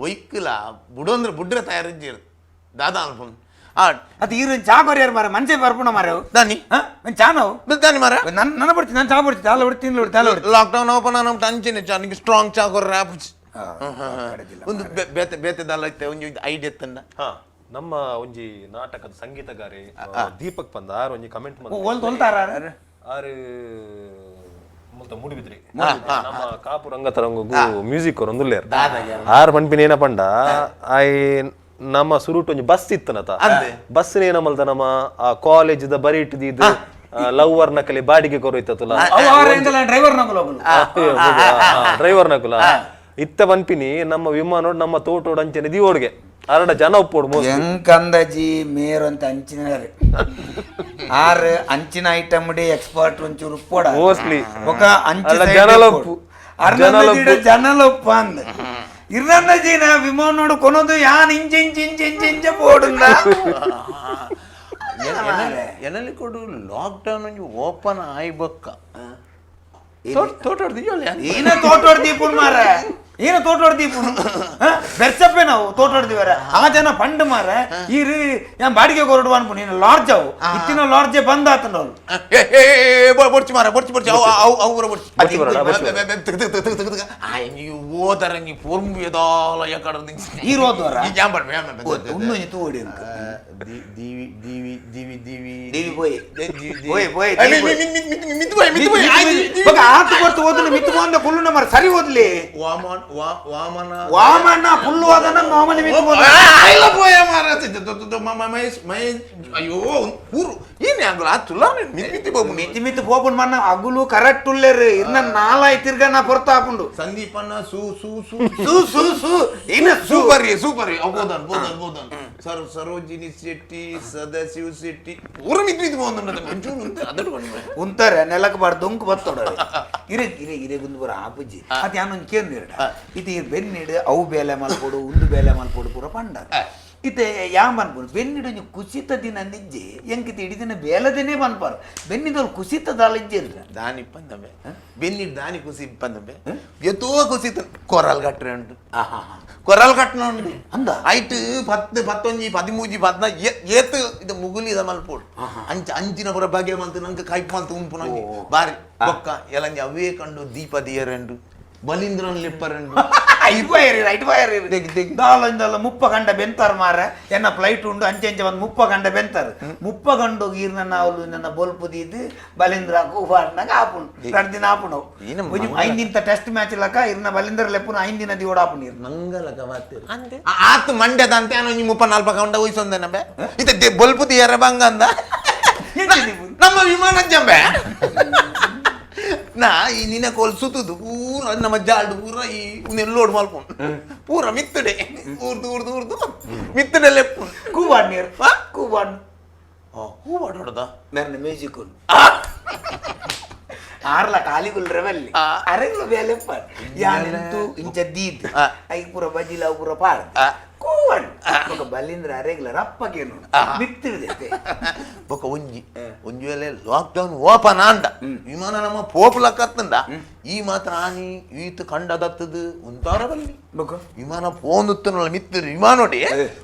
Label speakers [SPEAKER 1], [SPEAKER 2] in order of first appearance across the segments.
[SPEAKER 1] ಒಯ್ಕಲ ಬುಡೊಂದ್ರೆ ಬುಡ್ರೆ ತಯಾರಿಜ್ಜಿರ್ ದಾದಾ ಅನ್ಪುನ್ ಆ.
[SPEAKER 2] ಅದು ಈರು ಚಾ ಕೊರಿಯರ್ ಮಾರ ಮನ್ಸೆ ಬರ್ಪುಣ ಮಾರ.
[SPEAKER 1] ದಾನಿ?
[SPEAKER 2] ಚಾ ನಾವು.
[SPEAKER 1] ದಾನಿ ಮಾರ?
[SPEAKER 2] ನನ್ನ ನನ್ನ ಬಿಡ್ತೀನಿ, ನಾನು ಚಾ ಬಿಡ್ತೀನಿ, ಚಾಲ ಬಿಡ್ತೀನಿ, ತಿನ್ಲು ಚಾಲ ಬಿಡ್ತೀನಿ.
[SPEAKER 1] ಲಾಕ್ ಡೌನ್ ಓಪನ್ ಆನ ಅಂಚಿನ ಚಾ ನಿಂಗೆ ಸ್ಟ್ರಾಂಗ್ ಚಾ ಕೊರ್ರೆ ಆಪುಜಿ. ಒಂದು ಬೇತೆ ಬೇತೆ ದಾಲ ಇತ್ತೆ ಒಂಜಿ ಐಡಿಯಾ ತಂಡ.
[SPEAKER 3] ಹಾ, ನಮ್ಮ ಒಂಜಿ ನಾಟಕದ ಸಂಗೀತಗಾರೆ ದೀಪಕ್ ಪಂದ ಆರ್ ಒಂಜಿ ಕಮೆಂಟ್.
[SPEAKER 2] ಒಲ್ ತೊಲ್ತಾರ.
[SPEAKER 3] ಆರು ಮುಲ್ತ ಮೂಡಿಬಿದ್ರಿ ನಮ್ಮ ಕಾಪು ರಂಗ ತರಂಗು ಮ್ಯೂಸಿಕ್ ಅವ್ರು. ಆರ್ ಪನ್ಪಿನ ಏನ ಪಂಡ, ಆಯ್ ನಮ್ಮ ಸುರುಟು ಒಂಜಿ ಬಸ್ ಇತ್ತನತ. ಬಸ್ ಏನ ಮಲ್ತ, ನಮ್ಮ ಆ ಕಾಲೇಜ್ the ಬರಿ ಇಟ್ಟಿದ್ದು ಲವ್ವರ್ ನಕಲಿ ಬಾಡಿಗೆ ಕೊರೈತಲ್ಲ.
[SPEAKER 2] ಡ್ರೈವರ್ ನಗುಲು.
[SPEAKER 3] ಡ್ರೈವರ್ ನಕುಲ ಇತ್ತ ಪನ್ಪಿನಿ, ನಮ್ಮ ವಿಮಾನೋಡ್ ನಮ್ಮ ತೋಟೋಡ್ ಅಂಚನೆ ದಿವೋಡ್ಗೆ ಅರಡ ಜನ ಒಪ್ಪೋಡು ಮೋಸ್ಟ್ಲಿ.
[SPEAKER 2] ಎಂಕಂದಜಿ ಮೇರು ಅಂತ ಅಂಚಿನ ಆರ್ ಅಂಚಿನ ಐಟಮ್ ಡಿ ಎಕ್ಸ್ಪರ್ಟ್ ಒಂಚೂರು ಉಪ್ಪೋಡ.
[SPEAKER 3] ಮೋಸ್ಟ್ಲಿ.
[SPEAKER 2] ఒక ಅಂಚು
[SPEAKER 3] ಅಲ್ಲ,
[SPEAKER 2] side
[SPEAKER 3] ಜನಲೊಪ್ಪು.
[SPEAKER 2] ಉಪ್ಪೋಡು. ಅರ್ನಂದಜಿಡ ಜನಲೊಪ್ಪು ಅಂದ್ ಇರ್ನಂದಜಿನ ವಿಮಾನೋಡು ಕೊನೊಂದು ಯಾನ್ ಇಂಚ ಇಂಚ ಇಂಚ ಇಂಚ ಇಂಚ ಪೋಡುಂದ.
[SPEAKER 1] ಎನಲ್ಲಿ ಕೊಡು ಲಾಕ್ ಡೌನ್ ಒಂಜಿ ಓಪನ್ ಆಯ್ಬೊಕ್ಕ ತೋಟೋಡ್ದು.
[SPEAKER 2] ಈನ ತೋಟೋಡ್ ದೀಪುನ್ ಮಾರ, ಈನ ತೋಟೋಡ್ ದೀಪುನ್ ಬೆರ್ಸಪ್ಪೆ ನಾವು ತೋಟೋಡ್ದಿವರ. ಆ ಜನ ಪಂಡ್ ಮಾರ, ಈರು ಯಾನ್ ಬಾಡಿಗೆ ಕೊರಡು ಅನ್ಪು. ನೀನು ಲಾಡ್ಜ್ ಅವು ಇತ್ತಿನ ಲಾಡ್ಜೆ ಬಂದ್ ಆತಂಡವ್ರು.
[SPEAKER 1] ಬೊಡ್ಚಿ ಮಾರ, ಬೊಡ್ಚಿ ಬೊಡ್ಚಿ, ಅವು ಅವು ಅವು ಪೂರ ಬೊಡ್ಚಿ.
[SPEAKER 3] ಬೊಡ್ಚಿ ಬರೋಣ, ಬೊಡ್ಚಿ.
[SPEAKER 1] ಆ ಓದರಂಗಿ ಪೊರ್ಂಬು ಎದಾಲ ಎಕಡ.
[SPEAKER 2] ಈರ್ ಓದುವರ?
[SPEAKER 1] ಉಂದು.
[SPEAKER 2] ಉಂದೊಂಜಿ ತೂವಡಿ ಅಂಕ.
[SPEAKER 1] ದಿವಿ ದಿವಿ ದಿವಿ ದಿವಿ.
[SPEAKER 2] ದಿವಿ ಪೋಯಿ.
[SPEAKER 1] ದಿವಿ.
[SPEAKER 2] ಪೋಯಿ, ಪೋಯಿ, ದಿವಿ ಪೋಯಿ.
[SPEAKER 1] ಮಿತ್ತು ಪೋಯಿ, ಮಿತ್ತು ಪೋಯಿ.
[SPEAKER 2] ಬೊಕ ಆತು ಕೊರ್ತು ಓದುನ ಮಿತ್ತು ಪೋಂದ ಕುಲ್ಲುನ ಮಾರ, ಸರಿ ಓದ್ಲಿ.
[SPEAKER 1] ವಾಮನ ವಾಮನ.
[SPEAKER 2] ವಾಮನ ಫುಲ್ ಓದನ ಮಾಮೂಲಿ ಮಿತ್ತು ಪೋದ.
[SPEAKER 1] ಇಲ್ಲ ಪೋಯ ಮಾರ, ಮಹೇಶ್ ಮಹೇಶ್. ಅಯ್ಯೋ, ಊರು ಏನೇ ಅಂಗುಲ ಆತುಲ್ಲ ಮಿತ್ ಮಿತ್ತಿ ಬೋಪು.
[SPEAKER 2] ಮಿತಿ ಮಿತ್ತು ಪೋಪುನ್ ಮನ್ನ ಅಗುಲು ಕರೆಕ್ಟ್ ಉಲ್ಲೇರು ಇರ್ನ ನಾಲಾಯ್ ತಿರ್ಗ ನಾ ಪೊರ್ತ ಆಪುಂಡು.
[SPEAKER 1] ಸಂದೀಪನ್ನ ಸು ಸು ಸು.
[SPEAKER 2] ಸು ಸು ಸು ಇನ್ನ ಸು.
[SPEAKER 1] ಸೂಪರ್ ಸೂಪರ್, ಬೋದನ್ ಬೋದನ್ ಬೋದನ್ ಸರ್ ಸರೋಜಿನಿ ಶೆಟ್ಟಿ ಸದಾಶಿವ ಶೆಟ್ಟಿ ಪೂರ ಮಿತ್ ಮಿತ್ ಬೋಂದುಂಡದ ಒಂಚೂರು ಉಂತೆ ಅದಡು ಬಂದ್ರೆ.
[SPEAKER 2] ಉಂತಾರೆ ನೆಲಕ್ ಬಾರ್ ದೊಂಕ್ ಬತ್ತೋಡ ಇರೆ ಇರೆ ಇರೆ ಗುಂದು ಬರ ಆಪುಜಿ. ಅದು ಯಾನೊಂದು ಕೇಂದ್ರ ಇದು ಈ ಬೆನ್ನಿಡು ಅವು ಬೇಲೆ ಮಲ್ಪೊಡು, ಉಂದು ಬೇಲೆ ಮಲ್ಪೊಡು ಪೂರ ಪಂಡ. ಇತ್ತೆ ಯಾ ಮನ್ಪುನು ಬೆನ್ನಿಡು ಒಂಜಿ ಕುಸಿತ ದಿನ ನಿಜ್ಜೆ ಎಂಕಿತ ಇಡೀ ದಿನ ಬೇಲದೇನೆ ಮನ್ಪಾರು ಬೆನ್ನಿದವ್ರು ಕುಸಿತ ದಾಲ ಇಜ್ಜೆ ಇರ್ರ.
[SPEAKER 1] ದಾನಿ ಪಂದಬೆ ಬೆನ್ನಿ ದಾನಿ ಕುಸಿ ಪಂದಬೆ ಎತ್ತೋ ಕುಸಿ ಕೊರಲ್ ಕಟ್ಟರೆ ಉಂಟು, ಕೊರಲ್ ಕಟ್ಟನ ಉಂಟು.
[SPEAKER 2] ಅಂದ?
[SPEAKER 1] ಐಟ್ 10 11 13 14 ಏತ್ ಇದು ಮುಗುಲಿದ ಮಲ್ಪೋಡು ಅಂಚ ಅಂಚಿನ ಪುರ ಬಗೆ ಮಲ್ತು ನಂಗೆ ಕೈಪ್ ಮಲ್ತು ಉಂಪು ನಂಗೆ ಬಾರಿ ಬೊಕ್ಕ ಎಲಂಜಿ ಅವೇ ಕಂಡು ದೀಪ ದಿಯರೆಂಡು ಬಲೀಂದ್ರನ್ ಲಿಪ್ಪರೆಂಡು.
[SPEAKER 2] ಐಟ್ ಬಾಯರಿ ರೈಟ್ ಬಾಯರಿ ದಾಲೊಂದಲ್ಲ ಮುಪ್ಪ ಗಂಡ ಬೆಂತಾರ ಮಾರ. ಎನ್ನ ಫ್ಲೈಟ್ ಉಂಡು ಅಂಚೆ ಅಂಚೆ ಒಂದು ಮುಪ್ಪ ಗಂಡ ಬೆಂತಾರ. ಮುಪ್ಪ ಗಂಡು ಈರ್ನ ನಾವು ನನ್ನ ಬೊಲ್ಪು ದೀದ್ ಬಲಿಂದ್ರ ಕೂಫಾರ್ನಾಗ ಆಪುಂಡು 2 ದಿನ ಆಪುಂಡು.
[SPEAKER 1] ಈನ
[SPEAKER 2] ಒಂಜಿ 5 ದಿನ ಟೆಸ್ಟ್ ಮ್ಯಾಚ್ ಲಕ ಇರ್ನ ಬಲಿಂದ್ರ ಲೆಪ್ಪುನ 5 ದಿನ ದಿವಡ ಆಪುಂಡು ಇರ್ನ.
[SPEAKER 1] ಮಂಗಲ ಕವಾತಿರು ಆತು ಮಂಡ್ಯದಂತೆ ಒಂಜಿ ಮುಪ್ಪ ನಾಲ್ಪ ಕಂಡ ಒಯ್ಸೊಂದೆನ ಬೆ ಇತ್ತೆ ಬೊಲ್ಪು ದಿಯರ ಬಂಗಂದ ನಮ್ಮ ವಿಮಾನ ಜಂಬೆ ನಾ ಈ ನಿನ ಕೋಲ್ ಸುತ್ತುದು ಪೂರ ನಮ್ಮ ಜಾಲ್ಡು ಪೂರ ಈ ಉಂದೆನ್ ಲೋಡ್ ಮಲ್ಪುಂಡು ಪೂರ ಮಿತ್ತುಡೆ ಊರ್ದು ಊರ್ದು ಊರ್ದು ಮಿತ್ತುಡೆ ಲೆಪ್ಪುಂಡು.
[SPEAKER 2] ಕೂವಾಡ್ ನೀರು ಕೂವಾಡ್.
[SPEAKER 1] ಹೂ ಬಾಡೋಡದ.
[SPEAKER 2] ಮೆರ್ನ ಮ್ಯೂಸಿಕ್ ಆರ್ಲ ಖಾಲಿ ಗುಲ್ರವಲ್ಲಿ ಅರೆಗ್ಲು ಬೇಲೆಪ್ಪ ಯಾನೆಂತು ಇಂಚ ದೀದ್ I ಪೂರ ಬಜಿಲ ಅವು ಪೂರ ಪಾಡ್ದು ಕೂವಣ್ ಬೊಕ ಬಲಿಂದ್ರ ಅರೆಗ್ಲ ರಪ್ಪಗೇನು ಮಿತ್ತಿರ್ದೈತೆ.
[SPEAKER 1] ಬೊಕ ಒಂಜಿ ಒಂಜಿ ವೇಳೆ ಲಾಕ್ ಡೌನ್ ಓಪನ್ ಆಂಡ ವಿಮಾನ ನಮ್ಮ ಪೋಪುಲಕ್ಕತ್ತಂಡ ಈ ಮಾತ್ರ ಆನಿ ಈತ ಕಂಡ ದತ್ತದು ಉಂತಾರ ಬಲ್ಲಿ.
[SPEAKER 2] ಬೊಕ
[SPEAKER 1] ವಿಮಾನ ಪೋಂದುತ್ತನಲ್ಲ ಮಿತ್ತರು ವಿಮಾನೋಡಿ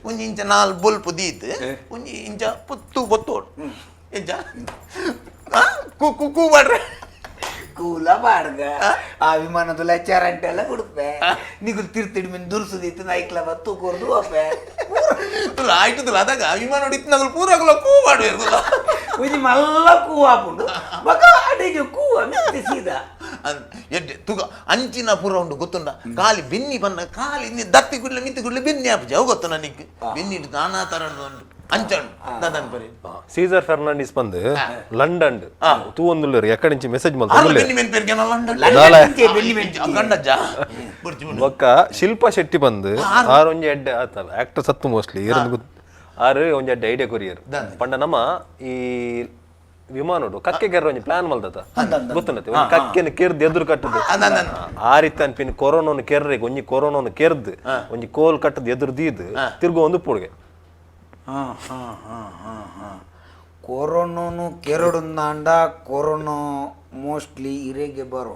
[SPEAKER 1] ಒಂಜಿ ಇಂಚ ನಾಲ್ ಬೊಲ್ಪು ದೀತ್ ಒಂಜಿ ಇಂಚ ಪೊತ್ತು ಬೊತ್ತೋಡು ಇಂಚ ಕು ಕು ಕೂ ಮಾಡ್ರೆ.
[SPEAKER 2] ಕೂಲ ಬಾಡ್ಗ ಆ ವಿಮಾನದ ಚರಂಟೆಲ್ಲ ಕುಡುಪೆ ನಿಗುಲ್ ತಿರ್ತಿಡ್ ಮಿನ್ ದುರ್ಸುದಿತ್ತು ನೈಕ್ಲ ಬತ್ತು ಕೊರ್ದು ಒಪ್ಪೆ.
[SPEAKER 1] ತುಲ ಆಯ್ತದಲ್ಲ ಅದಾಗ ವಿಮಾನ ಹೊಡಿತು ಪೂರ ಕೂ ಮಾಡುವೆ.
[SPEAKER 2] ಒಂಜಿ ಮಲ್ಲ ಕೂ ಆಪುಂಡು ಬೊಕ ಅಡಿಗೆ ಕೂವ ಮಿತ್ತ್ ಸೀದಾ.
[SPEAKER 1] ಎಡ್ಡೆ ತುಗ ಅಂಚಿನ ಪೂರ ಉಂಡು ಗೊತ್ತುಂಡ. ಖಾಲಿ ಬೆನ್ನಿ ಬನ್ನ ಖಾಲಿ ಇನ್ನಿ ದತ್ತಿ ಗುಡ್ಲೆ ಮಿತ್ತಿ ಗುಡ್ಲೆ ಬೆನ್ನಿ ಆಪುಜಿ ಅವು ಗೊತ್ತು ನನಗೆ ಬೆನ್ನಿ ನಾನಾ ತರ ಉಂಟು ಅಂಚಂಡು ದಾದನ್ ಪರಿ.
[SPEAKER 3] ಸೀಸರ್ ಫೆರ್ನಾಂಡಿಸ್ ಬಂದು ಲಂಡನ್ ತೂವೊಂದುಲ್ಲೆರ್ ಎಕ್ಕಡೆ నుంచి ಮೆಸೇಜ್
[SPEAKER 1] ಆರ್ಲ
[SPEAKER 3] ಮಲ್ತೊಂದುಲ್ಲೆರ್.
[SPEAKER 1] ಬೆನ್ನಿ ಮೆನ್ ಪೆರ್ಗೆನ ಲಂಡನ್.
[SPEAKER 2] ಲಂಡನ್ ಇಂಚೆ ಬೆನ್ನಿ ಮೆಂಚಿ.
[SPEAKER 1] ಕಂಡಜ್ಜ ಬುರ್ಚಿ ಬುರ್ಚಿ.
[SPEAKER 3] ಬೊಕ್ಕ ಶಿಲ್ಪಾ ಶೆಟ್ಟಿ ಬಂದು ಆರ್ ಒಂಜಿ ಎಡ್ಡೆ ಆತಲ್ಲ ಆಕ್ಟರ್ ಸತ್ತು ಮೋಸ್ಟ್ಲಿ ಇರಂದು ಗೊತ್ತು. ಆರ್ ಒಂಜಿ ಎಡ್ಡೆ ಐಡಿಯಾ ಕೊರಿಯರ್ ಪಂಡ ನಮ್ಮ ಈ ವಿಮಾನೋಡು ಕಕ್ಕೆ ಕೆರ್ರ ಒಂಜಿ ಪ್ಲಾನ್ ಮಲ್ದತ ಗೊತ್ತುಂಡತೆ. ಒಂಜಿ ಕಕ್ಕೆನ ಕೆರ್ದು ಎದುರು ಕಟ್ಟದು ಆ ರೀತಿ ಅನ್ಪಿನ ಕೊರೋನೋನು ಕೆರ್ರೆಗ್ ಒಂಜಿ ಕೊರೋನೋನು ಕೆರ್ದು ಒಂಜಿ ಕೋಲ್ ಕಟ್ಟದು ಎದುರು ದೀದ್ ತಿರ್ಗು ಒಂದು ಪೋಡ್ಗೆ.
[SPEAKER 2] ಹಾ ಹಾ ಹಾ ಹಾ ಹಾ ಕೊರೋನೋನು ಕೆರಡುಂದಾಂಡ ಕೊರೋನೋ ಮೋಸ್ಟ್ಲಿ ಇರೆಗೆ ಬರೋ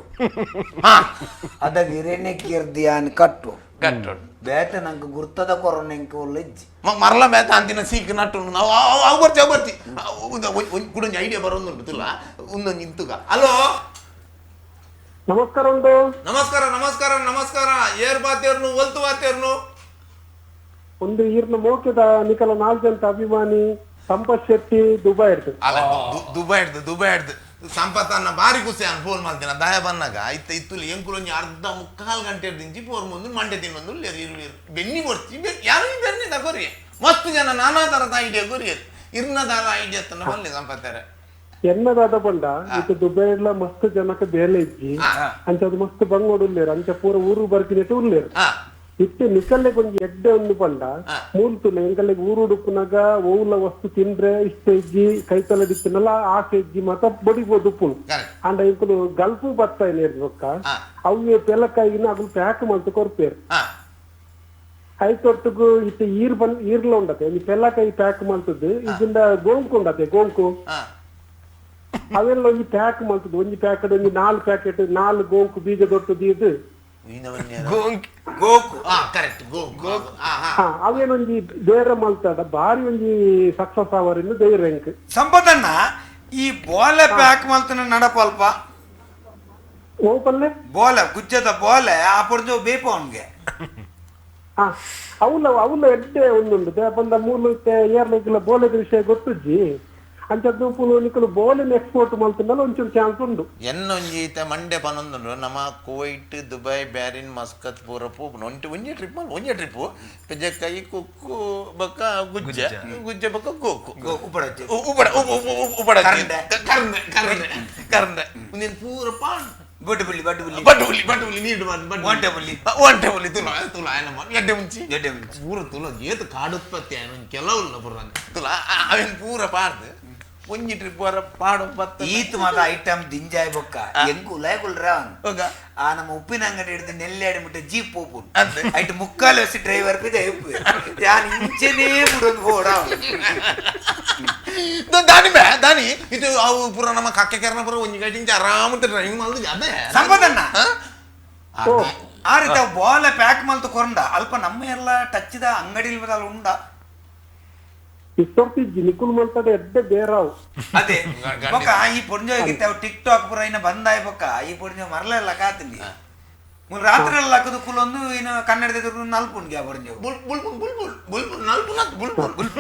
[SPEAKER 2] ಅದಾಗ ಇರೇನೆ ಕೆರ್ದಿಯಾನ್ ಕಟ್ಟು.
[SPEAKER 1] ಕಟ್ಟೋಡು.
[SPEAKER 2] ಬೇತೆ ನಂಗೆ ಗುರ್ತದ ಕೊರೋನ ಎಂಕ ಉಲ್ಲ ಇಜ್ಜಿ.
[SPEAKER 1] ಮರಲ ಮೇತ ಅಂತಿನ ಸೀಕ್ ನಟ್ಟು ನಾವು ಅವು ಬರ್ತಿ, ಅವು ಬರ್ತಿ. ಒಂದು ಕುಡೊಂಜಿ ಐಡಿಯಾ ಬರೋದುಂಟು ತುಲ್ಲ ಒಂದೊಂದು ಇಂತುಗ. ಹಲೋ.
[SPEAKER 4] ನಮಸ್ಕಾರ ಉಂಟು.
[SPEAKER 1] ನಮಸ್ಕಾರ, ನಮಸ್ಕಾರ, ನಮಸ್ಕಾರ. ಏರ್ ಬಾತೇರ್ನು, ಒಲ್ತು ಬಾತೇರ್ನು?
[SPEAKER 4] ಒಂದು ಈರ್ನ ಮೋಕೆದ ನಿಕಲ ನಾಲ್ಜಂತ ಅಭಿಮಾನಿ ಸಂಪತ್ ಶೆಟ್ಟಿ ದುಬೈ ಇರ್ತದೆ.
[SPEAKER 1] ಅಲ್ಲ, ದುಬೈ ಹಿಡ್ದು, ದುಬೈ ಹಿಡ್ದು ಸಂಪತ್ತನ್ನ ಬಾರಿ ಖುಷಿ. ಅನ್ ಫೋನ್ ಮಾಡ್ತೇನೆ ದಯ ಬನ್ನಾಗ ಇತ್ತ ಇತ್ತುಲಿ ಎಂಕುಲು ಒಂಜಿ ಅರ್ಧ ಮುಕ್ಕಾಲು ಗಂಟೆ ದಿಂಚಿ ಫೋರ್ ಮುಂದೆ ಮಂಡೆ ತಿನ್ನೊಂದು ಇರು ಇರು ಬೆನ್ನಿ ಕೊಡ್ತಿ. ಯಾರು ಈ ಬೆನ್ನಿ ತಗೋರಿ. ಮಸ್ತ್ ಜನ ನಾನಾ ತರದ ಐಡಿಯಾ ಕೊರಿಯರು. ಇರ್ನ ತರ ಐಡಿಯಾ ತನ್ನ ಬನ್ನಿ ಸಂಪತ್ತಾರೆ.
[SPEAKER 4] ಎನ್ನದಾದ ಬಂಡ ಇತ್ತು ದುಬೈ ಎಲ್ಲ ಮಸ್ತ್ ಜನಕ್ಕೆ ಬೇಲೆ ಇಜ್ಜಿ. ಅಂಚ ಅದು ಮಸ್ತ್ ಬಂಗೋಡು ಉಲ್ಲೇರು, ಅಂಚ ಪೂರ ಊರು ಬರ್ಕಿನೆಟ್ಟು ಉಲ್ಲೇರು. ಇತ್ತೆ ನಿಕಲ್ಲೆ ಒಂಜಿ ಎಡ್ಡೆ ಒಂದು ಪಂಡ ಮೂಲ್ತುಲ್ಲ ಎಂಕಲ್ಲೆಗ್ ಊರು ಉಡುಪುನಾಗ ಓವುಲ ವಸ್ತು ತಿಂದ್ರೆ ಇಷ್ಟ ಇಜ್ಜಿ, ಕೈತಲ ದಿತ್ತಿನಲ್ಲ ಆಸೆ ಇಜ್ಜಿ, ಮತ್ತ ಬಡಿಬೋದು ಉಪ್ಪುನು. ಅಂಡ ಇಂಕುಲು ಗಲ್ಪು ಬತ್ತ ಏನೇರ್ ಬೊಕ್ಕ ಅವು ಪೆಲಕಾಯಿನ ಅಗುಲು ಪ್ಯಾಕ್ ಮಲ್ತ್ ಕೊರ್ಪೇರು. ಐತೊಟ್ಟುಗು ಇತ್ತೆ ಈರ್ ಬನ್ ಈರ್ಲ ಉಂಡತೆ ಒಂಜಿ ಪೆಲಕಾಯಿ ಪ್ಯಾಕ್ ಮಲ್ತದ್ದು ಇದರಿಂದ ಗೋಂಕು ಉಂಡತೆ ಗೋಂಕು. ಅವೆಲ್ಲ ಒಂಜಿ ಪ್ಯಾಕ್ ಮಲ್ತದ್ದು, ಒಂಜಿ ಪ್ಯಾಕೆಟ್ ಒಂಜಿ ನಾಲ್ ಪ್ಯಾಕೆಟ್ ನಾಲ್ ಗೋಂಕು ಬೀಜ ದೊಟ್ಟು ದೀದು.
[SPEAKER 2] ಗೋಕು.
[SPEAKER 1] ಕರೆಕ್ಟ್, ಗೋ ಗೋ, ಹಾ ಹಾ.
[SPEAKER 4] ಹಾ, ಅವೇನೊಂಜಿ ಬೇರೆ ಮಲ್ತದ ಬಾರಿ ಒಂಜಿ ಸಕ್ಸಸ್ ಅವರಿಂದ ಧೈರ್ಯ ಎಂಕ್.
[SPEAKER 2] ಸಂಪತಣ್ಣ, ಈ ಬೋಲೆ ಪ್ಯಾಕ್ ಮಲ್ತನ ನಡಪಲ್ಪ.
[SPEAKER 4] ಓ ಪಲ್ಲೆ.
[SPEAKER 2] ಬೋಲೆ, ಗುಜ್ಜದ ಬೋಲೆ ಆ ಪೊರ್ಜು ಬೇಪು ಅವನ್ಗೆ.
[SPEAKER 4] ಹಾ, ಅವಲ ಅವಲ ಎಡ್ಡೆ ಒಂದುಂಡು ಬಂದ ಮೂಲು ಏರ್ಲಿಕ್ಕಿಲ್ಲ. ಬೋಲೆದ ವಿಷಯ ಗೊತ್ತುಜ್ಜಿ. ಅಂಚದ್ದು ಪುಲು ನಿಕುಲು ಬೋಲೆನ್ ಎಕ್ಸ್ಪೋರ್ಟ್ ಮಲ್ತಂಡಲ ಒಂಚೂರು ಚಾನ್ಸ್ ಉಂಡು.
[SPEAKER 1] ಎನ್ನೊಂಜಿ ಈತ ಮಂಡೆ ಪನೊಂದುಂಡು. ನಮ್ಮ ಕುವೈಟ್, ದುಬೈ, ಬ್ಯಾರಿನ್, ಮಸ್ಕತ್ ಪೂರ ಪೋಪುನು. ಒಂಟಿ ಒಂಜಿ ಟ್ರಿಪ್, ಒಂಜಿ ಟ್ರಿಪ್ಪು ಪೆಜಕಾಯಿ ಕುಕ್ಕು ಬೊಕ್ಕ ಗುಜ್ಜೆ, ಗುಜ್ಜೆ ಬೊಕ್ಕ ಗೋಕು.
[SPEAKER 2] ಉಪಡಚ್ಚು.
[SPEAKER 1] ಉಪಡ ಉಪಡ.
[SPEAKER 2] ಕರಂಡೆ.
[SPEAKER 1] ಕರಂಡೆ, ಕರಂಡೆ, ಕರಂಡೆ. ಒಂದಿನ ಪೂರ ಪಾಂಡ್.
[SPEAKER 2] ಬಡ್ಡು ಬುಳ್ಳಿ, ಬಡ್ಡು ಬುಳ್ಳಿ.
[SPEAKER 1] ಬಡ್ಡು ಹುಲಿ, ಬಡ್ಡು ಹುಲಿ ನೀಡು ಬಡ್ಡು.
[SPEAKER 2] ಒಂಟೆ ಬುಳ್ಳಿ.
[SPEAKER 1] ಒಂಟೆ ಹುಲಿ ತುಲ ತುಲ ಆಯನ ಎಡ್ಡೆ ಮುಂಚಿ.
[SPEAKER 2] ಎಡ್ಡೆ ಮುಂಚಿ.
[SPEAKER 1] ಪೂರ ತುಲ ಏತ್ ಕಾಡುತ್ಪತ್ತಿ ಆಯನ ಒಂಜಿ ಕೆಲವುಲ್ಲ ಪೂರ ತುಲ ಅವೆನ್ ಪೂರ ಪಾಡ್ದು ಒಂಜಿ ಟ್ರಿಪ್ ವರ ಪಾಡು ಬತ್ತ.
[SPEAKER 2] ಈತ್ ಮಾತ ಐಟಮ್ ದಿಂಜಾಯ್ ಬೊಕ್ಕ ಎಂಕು ಉಲಾಯ್ ಕುಲ್ರ.
[SPEAKER 1] ಹೋಗ.
[SPEAKER 2] ಆ ನಮ್ಮ ಉಪ್ಪಿನ ಅಂಗಡಿ ಹಿಡಿದು ನೆಲ್ಲಾಡಿ ಮುಟ್ಟ ಜೀಪ್ ಪೋಪುಂಡು.
[SPEAKER 1] ಅಂದೆ.
[SPEAKER 2] ಐಟ್ ಮುಕ್ಕಾಲು ವಸಿ ಡ್ರೈವರ್ ಪಿದ ಉಪ್ಪು ಯಾನ್ ಇಂಚೆನೇ ಬಿಡೊಂದು ಬೋಡ.
[SPEAKER 1] ದಾನಿ ಬೇ ದಾನಿ ಇದು ಅವು ಪೂರ ನಮ್ಮ ಕಕ್ಕೆ ಕೆರನ ಪೂರ ಒಂಜಿ ಗಂಟೆ ಆರಾಮ ಡ್ರೈವಿಂಗ್ ಮಾಡುದು ಅದೇ.
[SPEAKER 2] ಸಂಪದಣ್ಣ.
[SPEAKER 1] ಹಾ?
[SPEAKER 2] ಆ ರೀತಿ ಅವು ಬಾಲ ಪ್ಯಾಕ್ ಮಲ್ತು ಕೊರಂಡ ಅಲ್ಪ ನಮ್ಮ ಎಲ್ಲ ಟಚ್ದ ಅಂಗಡಿ ಉಂಡ.
[SPEAKER 4] ಇಷ್ಟೊತ್ತಿಜ್ಜಿ ನಿಕುಲ್ ಮಲ್ತದ ಎಡ್ಡೆ ಬೇರಾವು.
[SPEAKER 2] ಅದೇ ಬೊಕ್ಕ ಈ ಪೊಂಜೋಗಿತ್ತ ಅವು ಟಿಕ್ ಟಾಕ್ ಪೂರ ಇನ್ನ ಬಂದಾಯ್ ಬೊಕ್ಕ ಈ ಪೊಂಜೋ ಮರಲೆಲ್ಲ ಕಾತಿನಿ ಮುಲ್ ರಾತ್ರಿ ಎಲ್ಲ ಹಾಕುದು ಕುಲೊಂದು ಇನ್ನು ಕನ್ನಡದ ಎದುರು ನಲ್ಪುಂಡ್ಗೆ ಆ ಪೊಂಜೋ.
[SPEAKER 1] ಬುಲ್ ಬುಲ್ ಬುಲ್ ಬುಲ್ ಬುಲ್ ಬುಲ್ ಬುಲ್ ನಲ್ಪು ನತ್ ಬುಲ್ ಬುಲ್ ಬುಲ್.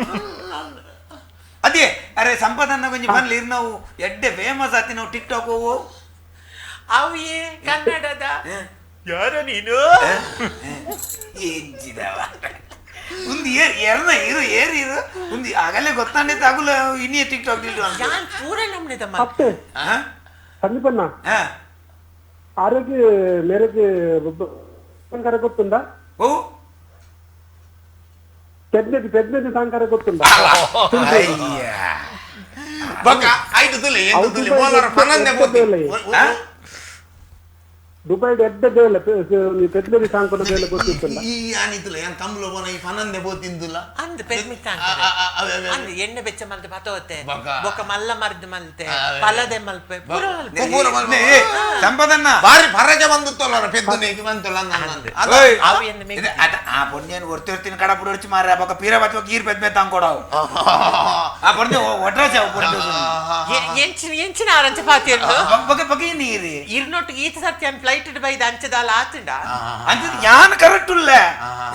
[SPEAKER 2] ಅದೇ ಅರೆ ಸಂಪದನ್ನ ಕೊಂಚ ಬನ್ಲಿ ಇರ್ ನಾವು ಎಡ್ಡೆ ಫೇಮಸ್ ಆತಿ ನಾವು ಟಿಕ್ ಟಾಕ್ ಹೋಗು.
[SPEAKER 5] ಅವು ಏ ಕನ್ನಡದ ಯಾರ ನೀನು?
[SPEAKER 2] ಎಂಜಿದವ ಒಂದು ಏರ್ ಎರನ ಇರು ಏರ್ ಇರು ಒಂದು ಆಗಲೇ ಗೊತ್ತಾಂಡೆ ತಗುಲ ಇನ್ನೇ ಟಿಕ್ ಟಾಕ್ ಇಲ್ಡು ಅಂತ.
[SPEAKER 5] ಯಾನ್ ಪೂರ ನಮ್ನಿದ.
[SPEAKER 4] ಅತ್ತೆ.
[SPEAKER 2] ಹಾ?
[SPEAKER 4] ಸಂದೀಪಣ್ಣ.
[SPEAKER 2] ಹಾ.
[SPEAKER 4] ಆರೋಗ್ಯ ಮೇರೆಗೆ ಸಾಂಕಾರ ಗೊತ್ತುಂಡ?
[SPEAKER 2] ಓ.
[SPEAKER 4] ಪೆದ್ಮೆದಿ ಪೆದ್ಮೆದಿ ಸಾಂಕಾರ ಗೊತ್ತುಂಡ?
[SPEAKER 2] ಅಯ್ಯ.
[SPEAKER 1] ಬೊಕ್ಕ ಐದು ತುಲಿ ಎಂಟು ತುಲಿ ಮೋಲರ ಪನಂದೆ ಪೋತಿ.
[SPEAKER 2] ಹಾ?
[SPEAKER 4] ದುಬೈಡ್ ಎಡ್ಡೆ ಬೇಲೆ ಪೆದ್ಮೆದಿ ಸಾಂಕನ ಬೇಲೆ ಗೊತ್ತಿತ್ತಲ್ಲ.
[SPEAKER 1] ಈ ಆನಿತುಲ ಏನ್ ಕಂಬ್ಲ ಪೋನ ಈ ಪನಂದೆ ಪೋತಿಂದುಲ.
[SPEAKER 5] ಅಂದ್ ಪೆದ್ಮಿ. ಅಂದ್ ಎಣ್ಣೆ ಬೆಚ್ಚ ಮಲ್ತೆ ಪತೋತೆ.
[SPEAKER 1] ಬೊಕ್ಕ.
[SPEAKER 5] ಬೊಕ್ಕ ಮಲ್ಲ ಮರ್ದ್ ಮಲ್ತೆ.
[SPEAKER 1] ಅವೇ.
[SPEAKER 5] ಪಲದೆ ಮಲ್ಪೆ ಪೂರ ಮಲ್ಪೆ.
[SPEAKER 1] ಪೂರ ಮಲ್ಪೆ.
[SPEAKER 2] ಏ, ಸಂಪದನ್ನ
[SPEAKER 1] ಬಾರಿ ಫರಜ ಬಂದುತ್ತಲ್ಲ ಪೆದ್ದು ಬಂತಲ್ಲ.
[SPEAKER 2] ಓಯ್.
[SPEAKER 5] ಅವು ಎನ್ನ
[SPEAKER 2] ಇದು ಆ ಪೊಣ್ಣಿಯನ್ನು ಒರ್ತಿ ಒರ್ತಿನ ಕಡ ಪುಡಿ ಮಾರ ಬೊಕ್ಕ ಪೀರ ಬಚ್ಚ ಕೀರ್ ಪೆದ್ಮೆ ತಂಕೊಡವು ಆ ಪೊಣ್ಣೆ ಒಟ್ರಾಚೆ ಅವು ಪೊಣ್ಣೆ.
[SPEAKER 5] ಎಂಚಿನ ಎಂಚಿನ ಆರಂಚ ಪಾತಿರ್ನು?
[SPEAKER 2] ಬೊಕ್ಕ ಬೊಕ್ಕ ನೀರಿ.
[SPEAKER 5] ಇರ್ನೊಟ್ಟು ಈತ ಸತ್ಯ ಫ್ಲೈಟ್ ಬೈದ ಅಂಚದಾಲ ಆತುಂಡ.
[SPEAKER 2] ಅಂತ ಯಾನ್ ಕರೆಕ್ಟ್ ಉಲ್ಲ,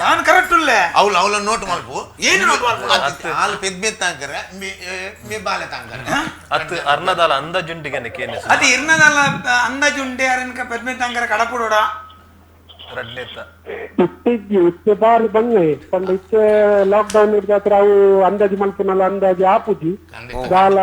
[SPEAKER 2] ಯಾನ್ ಕರೆಕ್ಟ್ ಉಲ್ಲ.
[SPEAKER 1] ಅವಳು ಅವಳ ನೋಟ್ ಮಲ್ಪು.
[SPEAKER 2] ಏನು ನೋಟ್ ಮಲ್ಪು?
[SPEAKER 1] ಹಾಲು ಪೆದ್ಮೆ ತಾಂಕರ ಮೇ ಬಾಲೆ ತಾಂಕರ.
[SPEAKER 3] ಅತ್ತು ಅರ್ನದಾಲ ಅಂದಾಜುಂಡಿಗೆ ಕೇನೆ.
[SPEAKER 2] ಅದು ಇರ್ನದಲ್ಲ ಅಂದಾಜುಂಡೆ ಅರನ್ಕ ಪೆದ್ಮೆ ತಂಕರ ಕಡಪುಡೋಡ.
[SPEAKER 3] ರಡ್ಲೆತ್ತ.
[SPEAKER 4] ಇತ್ತಿಜ್ಜಿ ಇತ್ತೆ ಬಾರಿ ಬಂಗೆ ಪಂಡ ಇತ್ತೆ ಲಾಕ್ ಡೌನ್ ಹಿಡ್ದಾತ್ರ ಅವು ಅಂದಾಜು ಮಲ್ಪುನಲ್ಲ ಅಂದಾಜು ಆಪುಜಿ.
[SPEAKER 1] ಖಂಡಿತ.
[SPEAKER 4] ದಾಲ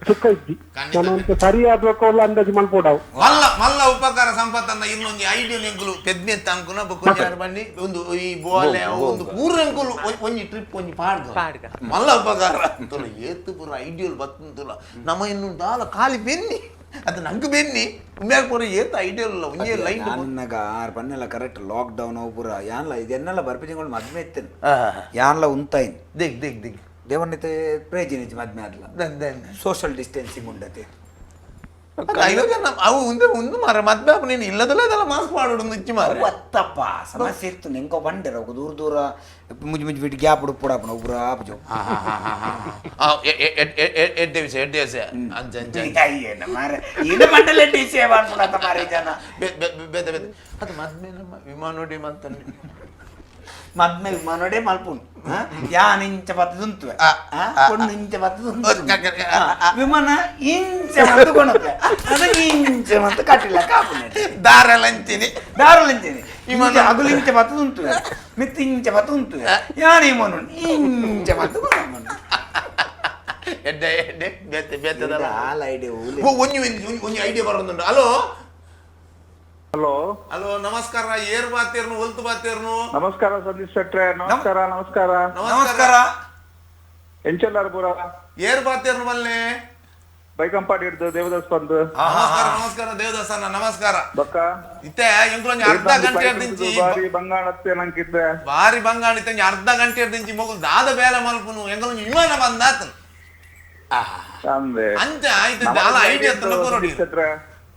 [SPEAKER 4] ಸುಖ ಇಜ್ಜಿ.
[SPEAKER 1] ಖಂಡಿತ.
[SPEAKER 4] ನಾನು ಸರಿಯಾದ ಅಂದಾಜು ಮಲ್ಪೋಡವು.
[SPEAKER 1] ಮಲ್ಲ ಮಲ್ಲ ಉಪಕಾರ ಸಂಪತ್ತನ್ನ. ಇನ್ನೊಂದು ಐಡಿಯಾ ಎಂಕುಲು ಪೆದ್ಮೆ ತಾಂಕುನ ಬೊಕ್ಕ ಯಾರು ಬನ್ನಿ ಒಂದು ಈ ಬೋಲೆ ಒಂದು ಪೂರ ಎಂಕುಲು ಒಂಜಿ ಟ್ರಿಪ್ ಒಂಜಿ ಪಾಡ್ಗ.
[SPEAKER 5] ಪಾಡ್ಗ.
[SPEAKER 1] ಮಲ್ಲ ಉಪಕಾರ ತುಲ ಏತು ಪೂರ ಐಡಿಯಲ್ ಬತ್ತುಂತುಲ. ನಮ್ಮ ಇನ್ನು ದಾಲ ಖಾಲಿ ಬೆನ್ನಿ ಅದು ನಂಗೆ ಬೆನ್ನಿ ಉಮ್ಮ್ಯಾಗ ಪೂರ ಏತು ಐಡಿಯಲ್ ಇಲ್ಲ ಒಂಜೇ ಲೈನ್.
[SPEAKER 2] ಯಾನ್ನಾಗ ಆರು ಪನ್ನೆಲ್ಲ ಕರೆಕ್ಟ್ ಲಾಕ್ ಡೌನ್ ಅವು ಪೂರ ಯಾನ್ಲ ಇದನ್ನೆಲ್ಲ ಬರ್ಪಿಜಿಂಗಳು ಮದ್ಮೆ ಇತ್ತೇನೆ ಯಾನ್ಲ ಉಂತಾಯಿನ್.
[SPEAKER 1] ದಿಗ್ ದಿಗ್ ದಿಗ್.
[SPEAKER 2] ದೇವನಿತೆ ಪ್ರಯೋಜನ ಇಜ್ಜಿ ಮದ್ಮೆ ಆದ್ಲ.
[SPEAKER 1] ದನ್ ದನ್.
[SPEAKER 2] ಸೋಷಿಯಲ್ ಡಿಸ್ಟೆನ್ಸಿಂಗ್ ಉಂಡತೆ.
[SPEAKER 1] ಅಯ್ಯೋ ಜನ ಅವು ಉಂದೆ ಉಂದು ಮಾರ ಮದ್ವೆ ಆಪು ನೀನು ಇಲ್ಲದಲ್ಲ ಇದೆಲ್ಲ ಮಾಸ್ಕ್ ಮಾಡೋಡು ಇಚ್ಚಿ ಮಾರ.
[SPEAKER 2] ಅತ್ತಪ್ಪ ಸಮಸ್ಯೆ ಇತ್ತು ನೆಂಕೋ ಬಂಡೆರ ದೂರ ದೂರ ಮುಜ್ ಮುಜ್ ಬಿಟ್ಟು ಗ್ಯಾಪ್ ಉಡುಪುಡಾಪನ ಒಬ್ರು ಆಪುಜು.
[SPEAKER 1] ಎಡ್ಡೆ ವಿಷಯ, ಎಡ್ಡೆ ವಿಷಯ, ಅಂಚ ಅಂಚ.
[SPEAKER 2] ಮಾರೆ ಇದು ಮಂಡಲ ಟಿ ಸಿ ಮಾಡ್ಬಿಡತ್ತ ಮಾರೆ ಜನ.
[SPEAKER 1] ಬೇತೆ ಬೇತೆ ಅದು ಮದ್ಮೆ ನಮ್ಮ ವಿಮಾನೋಡಿ ಮಂತನ್ನಿ.
[SPEAKER 2] ಮದ್ಮೆ ವಿಮಾನೋಡೆ ಮಲ್ಪುನು ಯಾನ್ ಇಂಚ ಬತ್ತದುಂತುವೆ, ಪೊಣ್ಣು ಇಂಚ ಬತ್ತದುಂತು, ವಿಮಾನ ಇಂಚ ಮತ್ತು ಕೊಣತೆ ಅದಕ್ಕೆ ಇಂಚ ಮತ್ತು ಕಟ್ಟಿಲ್ಲ ಕಾಪುನೆ.
[SPEAKER 1] ದಾರಲಂಚಿನಿ.
[SPEAKER 2] ದಾರಲಂಚಿನಿ ವಿಮಾನ ಅಗುಲು ಇಂಚ ಬತ್ತದುಂತುವೆ, ಮಿತ್ತು ಇಂಚ ಬತ್ತುಂತುವೆ, ಯಾನ್ ಇಮನು ಇಂಚ ಮತ್ತು ಕೊಣಪುನು.
[SPEAKER 1] ಎಡ್ಡೆ ಎಡ್ಡೆ ಬೇತೆ ಬೇತೆದಲ್ಲ.
[SPEAKER 2] ಆಲ್ ಐಡಿಯಾ.
[SPEAKER 1] ಒಂಜಿ ಒಂಜಿ ಐಡಿಯಾ ಬರೋದುಂಟು. Hello
[SPEAKER 6] hello
[SPEAKER 1] hello, ನಮಸ್ಕಾರ. ಏರ್ ಬಾತೇರ್ನು, ಒಲ್ತು ಬಾತೇರ್ನು?
[SPEAKER 6] ನಮಸ್ಕಾರ ಸಂದೀಪ್ ಶೆಟ್ರೆ, ನಮಸ್ಕಾರ ನಮಸ್ಕಾರ.
[SPEAKER 2] ನಮಸ್ಕಾರ.
[SPEAKER 6] ಎಂಚೆಲ್ಲಾರು ಪೂರ?
[SPEAKER 1] ಏರ್ ಬಾತೇರ್ನು ಮಲ್ಲೆ?
[SPEAKER 6] ಬೈಕಂಪಾಡಿ ಹಿಡ್ದು ದೇವದಾಸ್ ಬಂದು.
[SPEAKER 1] ನಮಸ್ಕಾರ ನಮಸ್ಕಾರ ದೇವದಾಸಣ್ಣ, ನಮಸ್ಕಾರ.
[SPEAKER 6] ಬಕ್ಕ
[SPEAKER 1] ಇತ್ತೆ ಎಂಕುಲೊಂಜಿ ಅರ್ಧ ಗಂಟೆ ದಿಂಚಿ
[SPEAKER 6] ಬಾರಿ ಬಂಗಾಣತ್ತೆ ನಂಕಿದ್ದೆ.
[SPEAKER 1] ಬಾರಿ ಬಂಗಾಣ ಇತ್ತೆ. ಅರ್ಧ ಗಂಟೆ ದಿಂಚಿ ಮೊಗಲು ದಾದ ಬೇಲೆ ಮಲ್ಪುನು, ಎಂಕುಲೊಂಜಿ ವಿಮಾನ ಬಂದಾತನು
[SPEAKER 6] ಅಂದೆ.
[SPEAKER 1] ಅಂಚ ಆಯ್ತು ದಾಲ ಐಡಿಯಾ ತನ್ನ ಕೊರಡಿ.
[SPEAKER 6] ಶೆಟ್ರೆ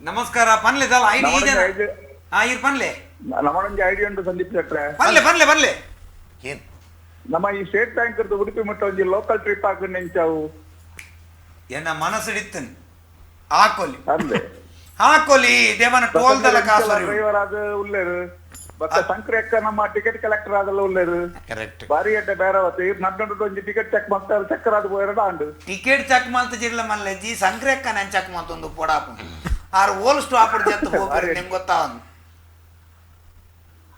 [SPEAKER 2] ನಮಸ್ಕಾರ ಪನ್ಲೆ ದಾಲ ಐಡಿ ಈ ಜನ ಆ ಇರ್ ಪನ್ಲೆ.
[SPEAKER 6] ನಮ್ಮೊಂಜಿ ಐಡಿಯಾ ಉಂಟು ಸಂದೀಪ್ ಶೆಟ್ರೆ.
[SPEAKER 2] ಪನ್ಲೆ ಪನ್ಲೆ ಪನ್ಲೆ.
[SPEAKER 1] ಏನ್?
[SPEAKER 6] ನಮ್ಮ ಈ ಸ್ಟೇಟ್ ಬ್ಯಾಂಕ್ ಉಡುಪಿ ಮುಟ್ಟ ಒಂಜಿ ಲೋಕಲ್ ಟ್ರಿಪ್ ಹಾಕೊಂಡು ನೆಂಚಾವು.
[SPEAKER 2] ಎನ್ನ ಮನಸ್ಸಿಡಿತ್ತನ್ ಹಾಕೊಲಿ
[SPEAKER 6] ಅಂದೆ.
[SPEAKER 2] ಹಾಕೊಲಿ ದೇವನ ಟೋಲ್ ದಲ ಕಾಸು.
[SPEAKER 6] ಡ್ರೈವರ್ ಆದ ಉಲ್ಲೇರು ಬತ್ತ ಸಂಕ್ರಿ ಅಕ್ಕ ನಮ್ಮ ಟಿಕೆಟ್ ಕಲೆಕ್ಟರ್ ಆದಲ್ಲ ಉಲ್ಲೇರು.
[SPEAKER 1] ಕರೆಕ್ಟ್.
[SPEAKER 6] ಬಾರಿ ಅಡ್ಡೆ ಬೇರೆ ನಡ್ಡು ಒಂಜಿ ಟಿಕೆಟ್ ಚೆಕ್ ಮಾಡ್ತಾರೆ, ಚಕ್ಕರ್ ಆದ ಪೋಯರ ಆಂಡು.
[SPEAKER 2] ಟಿಕೆಟ್ ಚೆಕ್ ಮಾಡ್ತ ಜಿಲ್ಲ ಮಲ್ಲೆ ಜಿ ಸಂಕ್ರಿ ಅಕ್ಕ ನಾನು ಚೆಕ್ ಮಾಡ್ತೊಂದು ಪೊಡಾಪು ಆರು ಓಲ್ ಸ್ಟಾಪ್ ಜತ್ತು ಹೋಗ್ರಿ ನಿಮ್ಗೆ ಗೊತ್ತಾವನ್.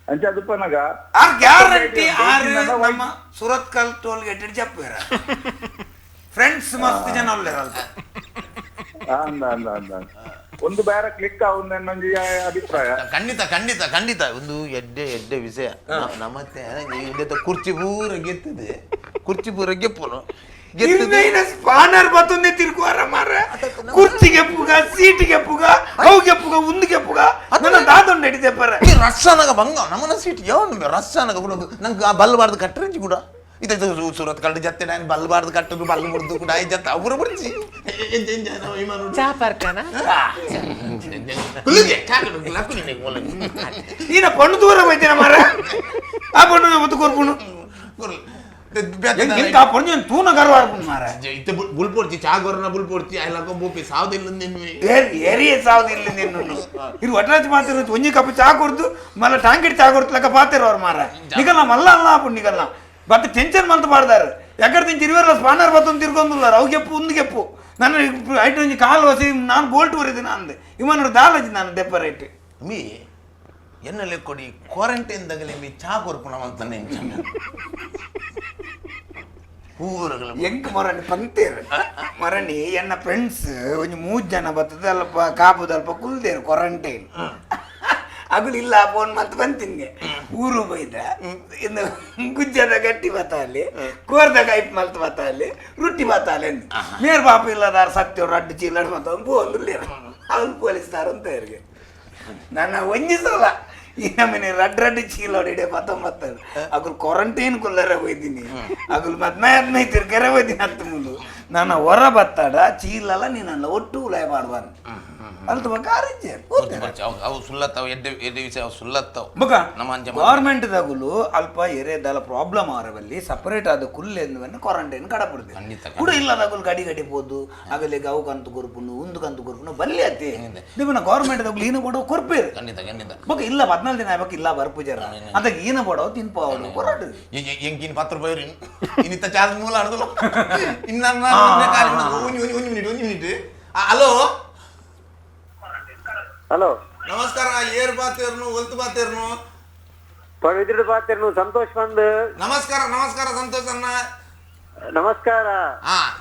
[SPEAKER 6] ಅಂಚ ಅದು ಪನಗ
[SPEAKER 2] ಆರ್ ಗ್ಯಾರಂಟಿ ಆರ್ ನಮ್ಮ ಸುರತ್ಕಲ್ ಟೋಲ್ ಗೇಟ್ ಜಪ್ಪೇರ ಫ್ರೆಂಡ್ಸ್ ಮಸ್ತ್ ಜನ ಉಲ್ಲೇರಲ್ಲ.
[SPEAKER 6] ಅಂದ ಅಂದ ಅಂದ ಒಂದು ಬೇರೆ ಕ್ಲಿಕ್ ಆവുಂದ ಒಂಜಿ ಅಭಿಪ್ರಾಯ.
[SPEAKER 1] ಖಂಡಿತ ಖಂಡಿತ ಖಂಡಿತ ಒಂದು ಎಡ್ಡೆ ಎಡ್ಡೆ ವಿಷಯ. ನಮ್ಮತ್ತೆ ಕುರ್ಚಿ ಪೂರ ಗೆತ್ತದೆ, ಕುರ್ಚಿ ಪೂರ ಗೆಪ್ಪುನು.
[SPEAKER 2] ಸ್ಪಾನರ್ ಬತ್ತೊಂದೇ ತಿರ್ಗುವಾರ ಮಾರ, ಕುರ್ಚಿಗೆ ಪುಗ, ಸೀಟಿಗೆ ಪುಗ, ಅವುಗೆ ಪುಗ, ಉಂದಿಗೆ ಪುಗ, ನನ್ನ ದಾದೊಂಡು ಹಿಡಿದೆ ಪರ.
[SPEAKER 1] ರಸ್ಸಾನಗ ಬಂಗ ನಮ್ಮನ ಸೀಟ್ ಯಾವ ರಸ್ಸಾನಗ ಕೂಡ ನಂಗೆ ಆ ಬಲ್ ಬಾರ್ದು ಕಟ್ಟರಂಚಿ ಕೂಡ ಇದು ಸೂರತ್ ಕಲ್ಲು ಜತ್ತೆ ನಾನು ಬಲ್ ಬಾರ್ದು ಕಟ್ಟದು ಬಲ್ ಮುರಿದು ಕೂಡ I ಜತ್ತ ಅವರ ಬಿಡ್ಸಿ.
[SPEAKER 2] ನೀನ ಪಣ್ಣು ದೂರ ಹೋಯ್ತೇನೆ ಮಾರ, ಆ ಪಣ್ಣು ಮತ್ತು ಕೊರ್ಪುಣು ಎಂಕ ಆ ಪಣ್ಣು ತೂನ ಗರ್ವಾಡ್ಪುಣು ಮಾರ.
[SPEAKER 1] ಇತ್ತೆ ಬುಲ್ಪೊಡ್ಚಿ ಚಾಗೊರ್ನ ಬುಲ್ಪೊಡ್ಚಿ ಐಲಾಕ ಬೋಪಿ ಸಾವ್ದಿಲ್ಲ ನಿನ್ವೆ.
[SPEAKER 2] ಏರಿಯೇ ಸಾವ್ದಿಲ್ಲ ನಿನ್ನು. ಇರು ಒಟ್ರಾಜ್ ಮಾತಿರು ಒಂಜಿ ಕಪ್ ಚಾ ಕೊಡ್ದು ಮಲ್ಲ ಟಾಂಗಿಡ್ ಚಾ ಕೊಡ್ತು ಲೆಕ್ಕ ಪಾತಿರು ಅವ್ರು ಮಾರ. ನಿಗಲ್ಲ ಮಲ್ಲ ಅಲ್ಲ ಆಪುಂಡು ನಿಗಲ್ಲ ಬತ್ತ ಟೆನ್ಷನ್ ಮಂತ್ ಪಾಡ್ದಾರು. ಎಕ್ಕಡ ತಿಂಚಿ ಇರುವೆಲ್ಲ ಸ್ಪಾನರ್ ಬತ್ತೊಂದು ತಿರ್ಗೊಂದುಲ್ಲಾರ ಅವು ಗೆಪ್ಪು ಉಂದು ಗೆಪ್ಪು ನನ್ನ ಐಟ್ ಒಂಜಿ ಕಾಲು ವಸಿ ನಾನು ಬೋಲ್ಟ್ ಬರಿದು ಅಂದೆ ಇವನೋಡು ದಾಲಜಿ ನಾನು ದೆಪ್ಪ ರೈಟ್.
[SPEAKER 1] ಮೀ ಎನ್ನಲೆ ಕೊಡಿ ಕ್ವಾರಂಟೈನ್ ದಗಲೆ ಮೀ ಚಾ ಕೊರ್ಪುಣ ಅಂತ ಪೂರಗಳ
[SPEAKER 2] ಎಂಕ್ ಮೊರಣಿ ಪಂತೇರು ಮೊರಣಿ ಎನ್ನ ಫ್ರೆಂಡ್ಸ್ ಒಂಜಿ ಮೂರು ಜನ ಬರ್ತದೆ ಅಲ್ಪ ಕಾಪುದಲ್ಪ ಕುಲ್ದೇರು ಕ್ವಾರಂಟೈನ್ ಅಗುಲು ಇಲ್ಲ ಫೋನ್ ಮತ್ತೆ ಬಂತಿನ್ಗೆ ಊರು ಬೈದ ಇನ್ನು ಗುಜ್ಜದ ಗಟ್ಟಿ ಬತ್ತಾಲಿ, ಕೋರ್ದ ಕೈಪ್ ಮಲ್ತ್ ಬತ್ತಾಲಿ, ರೊಟ್ಟಿ ಬತ್ತಾಲೆ ಮೇರ್ ಬಾಪ ಇಲ್ಲದಾರ ಸತ್ಯವ್ರು ಅಡ್ಡು ಚೀಲಡ್ ಮತ್ತ ಪೋಂದುಲ್ಲೇರು ಅವ್ನು ಪೊಲೀಸ್ದಾರ ಅಂತ ಇವ್ರಿಗೆ ನನ್ನ ಒಂಜಿ ಸಲ ಈ ನಮ್ಮನೆ ರಡ್ ರಡ್ಡು ಚೀಲ ಇಡೆ ಪತ್ತೊಂಬತ್ತರು ಅಗುಲು ಕ್ವಾರಂಟೈನ್ ಕುಲ್ಲರ ಹೋಯ್ತೀನಿ, ಅಗುಲು ಮದ್ಮೆ ಹದಿನೈದು ತಿರ್ಗರೆ ಹೋಯ್ತೀನಿ ಹತ್ತು ಮುಲು ನನ್ನ ಹೊರ ಬತ್ತಾಡ ಚೀಲಲ್ಲ ನೀನಲ್ಲ ಒಟ್ಟು ಉಲಾಯ ಮಾಡುವನ್ ಅಲ್ತು ಕಾರಿಜ್ಜೇರು.
[SPEAKER 1] ಅವು ಸುಲ್ಲತ್ತಾವ ಎಡ್ಡೆ ಎಡ್ಡೆ ವಿಷಯ ಅವು ಸುಲ್ಲತ್ತಾವ.
[SPEAKER 2] ಬೊಕ
[SPEAKER 1] ನಮ್ಮ ಅಂಚೆ
[SPEAKER 2] ಗೌರ್ಮೆಂಟ್ ದಗುಲು ಅಲ್ಪ ಎರೆದಾಲ ಪ್ರಾಬ್ಲಮ್ ಆರವಲ್ಲಿ ಸಪರೇಟ್ ಆದ ಕುಲ್ಲೆಂದುವನ್ನು ಕ್ವಾರಂಟೈನ್ ಕಡಪಡ್ದೆ.
[SPEAKER 1] ಖಂಡಿತ.
[SPEAKER 2] ಕೂಡ ಇಲ್ಲ ದಗುಲು ಗಡಿ ಗಡಿ ಪೋದು ಅಗಲಿಗೆ ಅವು ಕಂತು ಕೊರ್ಪುನು ಉಂದು ಕಂತು ಕೊರ್ಪುನು ಬಲ್ಲಿ ಅತ್ತೆ ನಿಮ್ಮನ್ನ ಗೌರ್ಮೆಂಟ್ ದಗುಲು ಈನ ಕೊಡೋ ಕೊರ್ಪೇರು.
[SPEAKER 1] ಖಂಡಿತ ಖಂಡಿತ.
[SPEAKER 2] ಬೊಕ ಇಲ್ಲ 14 ದಿನ ಆಗ್ಬೇಕು ಇಲ್ಲ ಬರ್ಪುಜರ ಅದಕ್ಕೆ ಈನ ಕೊಡೋ ತಿನ್ಪು ಅವಳು ಕೊರಡು.
[SPEAKER 1] ಎಂಕಿನ ಪತ್ರ ಪೋಯರು ಇನ್ನಿತ್ತ ಚಾರ್ಜ್ ಮೂಲ ಆಡುದಲ್ಲ ಇನ್ನ ಒಂಜಿ ಒಂಜಿ ಮಿನಿಟ್ ಒಂಜಿ minute. Hello
[SPEAKER 7] hello,
[SPEAKER 1] ನಮಸ್ಕಾರ. ಏರ್ ಬಾತೇರ್ನು, ಒಲ್ತು ಬಾತೇರ್ನು?
[SPEAKER 7] ಪವಿತ್ರ ಬಾತೇರ್ನು ಸಂತೋಷ್ ಬಂದ್.
[SPEAKER 1] ನಮಸ್ಕಾರ ನಮಸ್ಕಾರ ಸಂತೋಷ್ ಅಣ್ಣ.
[SPEAKER 7] ನಮಸ್ಕಾರ.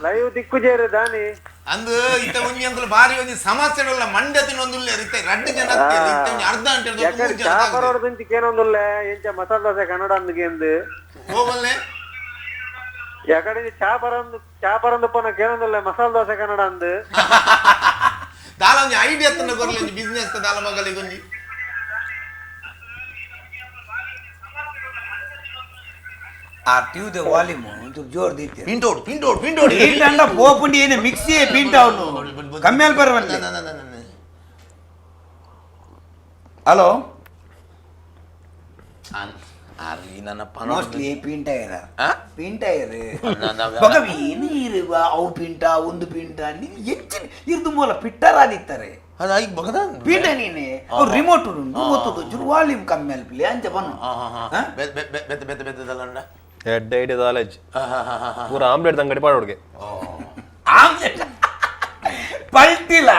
[SPEAKER 7] ಲೈವ್ ದಿಕ್ಕುಜೇರು ದಾನಿ.
[SPEAKER 1] ಅಂದು ಇತ್ತ ಒಂಜಿ ಅಂತಲ ಬಾರಿ ಒಂಜಿ ಸಮಸ್ಯೆ ಉಲ್ಲ ಮಂಡ್ಯ ತಿನ್ನೊಂದುಲ್ಲೆ ಇತ್ತೆ ರಡ್ಡು ಜನ ಇತ್ತೆ ಒಂಜಿ ಅರ್ಧ ಗಂಟೆ ಹಿಡ್ದು
[SPEAKER 7] ಯಾಕಂದ್ರೆ
[SPEAKER 1] ಮೂರು ಜನ
[SPEAKER 7] ಚಾ
[SPEAKER 1] ತಾಗುದು.
[SPEAKER 7] ಪರೋಡ್ದಿಂಚಿ ಕೇನೊಂದುಲ್ಲೆ ಎಂಚ ಮಸಾಲೆ ದೋಸೆ ಕನ್ನಡ ಅಂದ್ಗೆಂದು
[SPEAKER 1] ಹೋಗಲ್ಲೆ
[SPEAKER 7] ಯಾಕಡೆ ಚಾ ಪರಂದು ಚಾ ಪರಂದು ಪೋನ ಕೇನೊಂದುಲ್ಲೆ ಮಸಾಲೆ ದೋಸೆ ಕನ್ನಡ ಅಂದು.
[SPEAKER 1] ದಾಲ ಒಂಜಿ ಐಡಿಯಾ ತನ್ನ ಕೊರ್ಲೆ ಒಂಜಿ ಬಿಸ್ನೆಸ್ ದಾಲ ಮಗಲಿಗೆ ಒಂಜಿ.
[SPEAKER 2] ಆ ಟ್ಯೂದ ವಾಲ್ಯೂಮ್ ಒಂಚೂರು ಜೋರ್ ದೀತೆ.
[SPEAKER 1] ಪಿಂಟೋಡು ಪಿಂಟೋಡು ಪಿಂಟೋಡು.
[SPEAKER 2] ಪೀಂಟ್ ಅಂಡ ಪೋಪುಂಡಿ ಏನೆ ಮಿಕ್ಸಿ ಪೀಂಟ್ ಅವನು ಕಮ್ಮಿ ಅಲ್ ಬರವಲ್ಲ. Hello
[SPEAKER 1] mostly
[SPEAKER 2] ಪಿಂಟಾಯರ ಪಿಂಟಾಯರ್ ಬೊಕ ನೀರು ಅವು ಪಿಂಟ ಒಂದು ಪಿಂಟ ಹೆಚ್ಚಿನ ಇರ್ದು ಮೂಲ ಪಿಟ್ಟರಾದಿತ್ತಾರೆ ಪೀಠ ನೀನೆ ಅವ್ರು ರಿಮೋಟ್ ಉಂಟು ಒತ್ತುದು ಚೂರು ವಾಲ್ಯೂಮ್ ಕಮ್ಮಿ ಅಲ್ಪಿಲಿ ಅಂಚ ಬನ್ನು
[SPEAKER 1] ಬೆತ್ತ ಬೆತ್ತ ಬೆತ್ತದಲ್ಲ
[SPEAKER 3] ಎಡ್ಡೆ ಐಡಿಯಾ ದಾಲೇಜ್ ಪೂರ ಆಮ್ಲೆಟ್ ಅಂಗಡಿ ಪಾಡೋಡ್ಗೆ
[SPEAKER 2] ಆಮ್ಲೆಟ್ ಪಲ್ಟಿಲ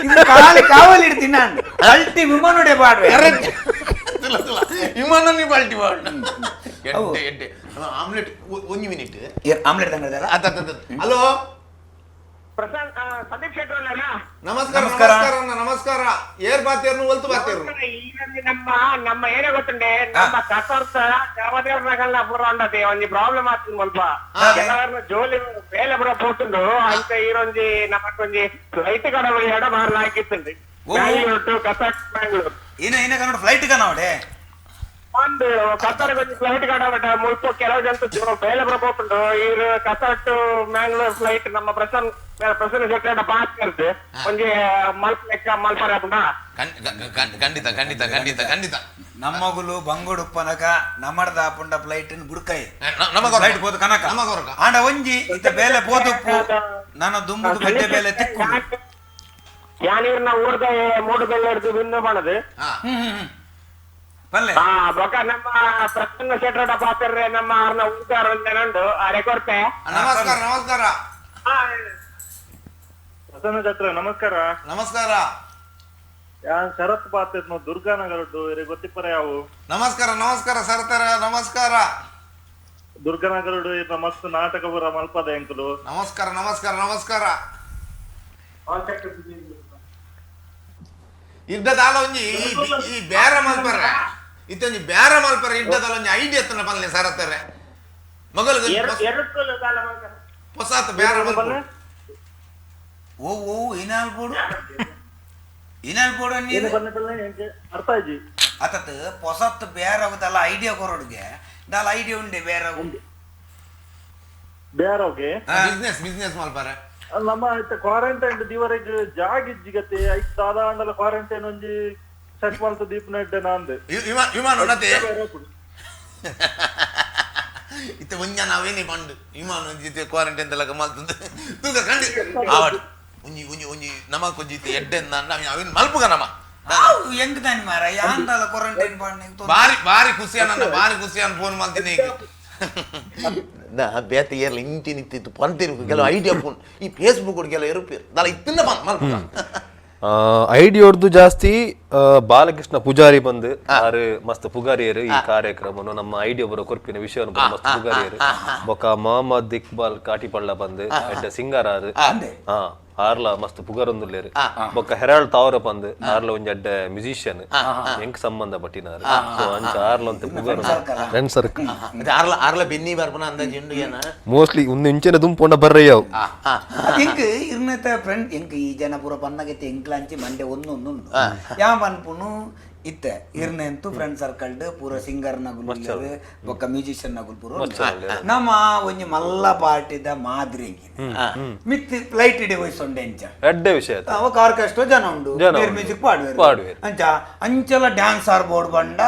[SPEAKER 2] ಇದು ಕಾಲಿ ಕಾವಲಿ ಇಡ್ತೀನಿ ನಾನು ಪಲ್ಟಿ ವಿಮಾನೋಡೆ ಪಾಡುವೆ
[SPEAKER 1] ವಿಮಾನನೇ ಪಲ್ಟಿ ಪಾಡು ಎಡ್ಡೆ ಎಡ್ಡೆ ಆಮ್ಲೆಟ್ ಒಂಜಿ ಮಿನಿಟ್
[SPEAKER 2] ಆಮ್ಲೆಟ್ ಅಂಗಡಿ
[SPEAKER 1] ಹಲೋ
[SPEAKER 7] ಪ್ರಶಾಂತ್ ಸಂದೀಪ್ ಶೆಟ್ಟಿ ಅಲ್ಲ.
[SPEAKER 1] ನಮಸ್ಕಾರ ನಮಸ್ಕಾರ ನಮಸ್ಕಾರ ಏರ್ ಬಾತೇರ್ನು ಒಲ್ತು ಬಾತೇರ್ನು
[SPEAKER 7] ನಮ್ಮ ನಮ್ಮ ಏನೇ ಗೊತ್ತುಂಡೆ ನಮ್ಮ ಕಸರ್ತ ಯಾವದೇವ್ರ ನಗಲ್ನ ಪೂರ ಉಂಡತೆ ಒಂಜಿ ಪ್ರಾಬ್ಲಮ್ ಆಗ್ತದೆ ಸ್ವಲ್ಪ ಕೆಲವರ್ನ ಜೋಲಿ ಬೇಲೆ ಪೂರ ಪೋತುಂಡು ಅಂಚ ಈರೊಂಜಿ ನಮಕೊಂಜಿ ಫ್ಲೈಟ್ ಕಡವಳಿ ಎಡ ಮಾರ್ಲ ಹಾಕಿತ್ತುಂಡು ಬ್ಯಾಂಗ್ಳೂರ್ ಟು ಕಸರ್ ಬ್ಯಾಂಗ್ಳೂರ್
[SPEAKER 2] ಏನ ಏನ ಕನ್ನಡ ಫ್ಲೈಟ್ ಕನ್ನಡ
[SPEAKER 7] ಒಂದು ಕತಾರ್ ಒಂಜಿ ಫ್ಲೈಟ್ ಕಡವಟ ಮುಲ್ಪ ಕೆಲವು ಜನ ಬೇಲೆ ಪೂರ ಪೋತುಂಡು ಈರು ಕತಾರ್ ಟು ಮ್ಯಾಂಗ್ಳೂರ್ ಫ್ಲೈಟ್ ನಮ್ಮ ಪ್ರಸನ್ನ ಪ್ರಸನ್ನ ಶೆಟ್ಟಿ ಪಾಸ್ ಇರುತ್ತೆ ಒಂಜಿ ಮಲ್ಪ ಲೆಕ್ಕ ಮಲ್ಪರ ಆಪುಂಡ.
[SPEAKER 1] ಖಂಡಿತ ಖಂಡಿತ ಖಂಡಿತ ಖಂಡಿತ
[SPEAKER 2] ನಮ್ಮಗುಲು ಬಂಗೋಡುಪ್ಪನಕ ನಮ್ಮಡ್ದ ಆಪುಂಡ ಫ್ಲೈಟ್ ಬುಡ್ಕಾಯಿ
[SPEAKER 1] ನಮಗ
[SPEAKER 2] ಫ್ಲೈಟ್ ಪೋದು ಕನಕ
[SPEAKER 1] ನಮಗೊರಕ.
[SPEAKER 2] ಆಂಡ ಒಂಜಿ ಇತ್ತ ಬೇಲೆ ಪೋದುಪ್ಪು ನನ್ನ ದುಂಬುದು ಬೆಟ್ಟೆ ಬೇಲೆ ತಿಕ್ಕು
[SPEAKER 7] ಯಾನೀರ್ನ ಊರ್ದ ಮೂಡು ಬೆಲ್ಲ ಹಿಡಿದು ಬಿಂದು ಮಾಡದು
[SPEAKER 2] ಪಲ್ಲೆ
[SPEAKER 7] ಬೊಕ ನಮ್ಮ ಪ್ರಸನ್ನ ಶೆಟ್ಟರ ಪಾತ್ರೆ ನಮ್ಮ ಅವ್ರನ್ನ ಊರ್ದಾರ ಉಂಡು ಅರೆ ಕೊರ್ತೆ.
[SPEAKER 1] ನಮಸ್ಕಾರ ನಮಸ್ಕಾರ
[SPEAKER 6] ಪ್ರಸನ್ನ ಶೆಟ್ರೆ ನಮಸ್ಕಾರ
[SPEAKER 1] ನಮಸ್ಕಾರ.
[SPEAKER 6] ಯಾನ್ ಶರತ್ ಪಾತ್ರೆ ದುರ್ಗಾನಗರದ್ದು ಗೊತ್ತಿಪ್ಪರ ಯಾವು.
[SPEAKER 1] ನಮಸ್ಕಾರ ನಮಸ್ಕಾರ ಶರತರ ನಮಸ್ಕಾರ.
[SPEAKER 6] ದುರ್ಗಾನಗರಡು ಮಸ್ತ್ ನಾಟಕ ಪೂರ ಮಲ್ಪದ ಎಂಕುಲು.
[SPEAKER 1] ನಮಸ್ಕಾರ ನಮಸ್ಕಾರ ನಮಸ್ಕಾರ. ಇಡ್ಡದಾಲ ಒಂಜಿ ಈ ಬೇರೆ ಮಲ್ಪರ ಇತ್ತೊಂಜಿ ಬೇರೆ ಮಲ್ಪರ ಇಡ್ಡದಾಲ ಒಂಜಿ ಐಡಿಯಾ ತನ್ನ ಪಲ್ಲೆ ಸರತಾರೆ ಮಗಲು ಹೊಸಾತ್ ಬೇರೆ ಮಲ್ಪ.
[SPEAKER 2] ಓ ಓ ಏನಾಲ್ ಬೋಡು ಏನಾಲ್ ಬೋಡು ನೀನು
[SPEAKER 6] ಅರ್ಥ ಆಯ್ತು
[SPEAKER 2] ಅತತ್ ಹೊಸತ್ ಬೇರೆ ಆಗುದಲ್ಲ ಐಡಿಯಾ ಕೊರೋಡ್ಗೆ ದಾಲ ಐಡಿಯಾ ಉಂಡೆ ಬೇರೆ
[SPEAKER 6] ಬೇರೆ okay
[SPEAKER 1] business business ಮಲ್ಪರ
[SPEAKER 6] ನಮ್ಮ ಕ್ವಾರಂಟೈನ್ ದಿವರೆಗ್ ಜಾಗಿಜ್ಜಿಗತೆ ಐತ್ ಸಾಧಾರಣ ಕ್ವಾರಂಟೈನ್ ಒಂಜಿ ಸೆಟ್ ಮಲ್ತ ದೀಪ್ ನೆಡ್ಡೆ ನಾಂದೆ
[SPEAKER 1] ವಿಮಾನ ಉನ್ನತೆ ಇತ್ತೆ ಒಂಜ ನಾವೇನೇ ಪಂಡು ವಿಮಾನ ಒಂಜಿ ಕ್ವಾರಂಟೈನ್ ತಲಕ ಮಲ್ತಂದು ತೂಕ ಕಂಡಿ ಆವಡ್ ಒಂಜಿ ಒಂಜಿ ಒಂಜಿ ನಮಕ್ ಒಂಜಿ ಇತ್ತೆ ಎಡ್ಡೆ ಅವೇನು ಮಲ್ಪುಗ ನಮ
[SPEAKER 2] ಹೆಂಗ್ ತಾನಿ ಮಾರ ಯಾಂದಲ ಕ್ವಾರಂಟೈನ್ ಪಾಂಡ್
[SPEAKER 1] ಬಾರಿ ಬಾರಿ ಖುಷಿಯಾನ ಬಾರಿ ಖುಷಿಯಾನ ಫೋನ್ ಮಾಡ್ತೀನಿ ಈಗ ನಾ ಬೇತೆ ಏರ್ಲ ಇಂಟಿ ನಿಂತಿತ್ತು ಪಂತಿರು ಕೆಲವು ಐಡಿಯಾ ಫೋನ್ ಈ ಫೇಸ್ಬುಕ್ ಕೆಲವು ಎರುಪೇರು ದಾಲ ಇತ್ತಿನ ಮಲ್ಪುಗ
[SPEAKER 3] ಐಡಿಯೋರ್ದು ಜಾಸ್ತಿ ಬಾಲಕೃಷ್ಣ ಪೂಜಾರಿ ಬಂದು ಆರು ಮಸ್ತ್ ಪುಗಾರಿಯರು ಈ ಕಾರ್ಯಕ್ರಮನು ನಮ್ಮ ಐಡಿಯಾ ಬರೋ ಕೊರ್ಪಿನ ವಿಷಯವನ್ನು ಮಸ್ತ್ ಪುಗಾರಿಯರು. ಬೊಕ ಮೊಹಮ್ಮದ್ ಇಕ್ಬಾಲ್ ಕಾಟಿಪಳ್ಳ ಬಂದು ಎಡ್ಡ ಸಿಂಗರ್ ಆರು ಆರ್ಲ ಮಸ್ತ್ ಪುಗರೊಂದುಲ್ಲೇರು. ಬೊಕ್ಕ ಹೆರಾಳ್ ತಾವರ ಬಂದು ಆರ್ಲ ಒಂಜಿ ಅಡ್ಡ ಮ್ಯೂಸಿಷಿಯನ್ ಎಂಕ್ ಸಂಬಂಧ ಪಟ್ಟಿನಾರು. ಸೊ ಅಂಚ ಆರ್ಲ ಅಂತ ಪುಗರ್ ಫ್ರೆಂಡ್ ಸರ್ಕಲ್
[SPEAKER 1] ಆರ್ಲ ಆರ್ಲ ಬೆನ್ನಿ ಬರ್ಪನ ಅಂದಾಜು ಉಂಡು ಏನ
[SPEAKER 3] ಮೋಸ್ಟ್ಲಿ ಒಂದು ಇಂಚಿನ ದುಂಪೊಂಡ ಬರ್ರಯ್ಯವು
[SPEAKER 2] ಎಂಕ್ ಇರ್ನತ ಫ್ರೆಂಡ್ ಎಂಕ್ ಈ ಜನ ಪೂರ ಪನ್ನಗೈತೆ ಎಂಕ್ಲಾಂಚಿ ಮಂಡೆ ಒಂದೊಂದು ಉಂಡು ಯಾ ಪನ್ಪುನು ಇತ್ತೆ ಇರ್ನೆಂತು ಫ್ರೆಂಡ್ ಸರ್ಕಲ್ ಪೂರ ಸಿಂಗರ್ ನಗುಲು ಬೊಕ್ಕ ಮ್ಯೂಸಿಷಿಯನ್ ನಗುಲು ಪೂರ ನಮ್ಮ ಒಂಜಿ ಮಲ್ಲ ಪಾರ್ಟಿದ ಮಾದರಿ ಮಿತ್ ಫ್ಲೈಟ್ ಇಡೆ ವಯಸ್ಸೊಂಡೆ ಅಂಚ
[SPEAKER 3] ಎಡ್ಡೆ ವಿಷಯ
[SPEAKER 2] ಅವಾಗ ಆರ್ಕೆಸ್ಟ್ರಾ ಜನ ಉಂಡು ಮ್ಯೂಸಿಕ್ ಪಾಡುವೆರ್ ಅಂಚ ಅಂಚಲ dance R board ಬಂಡ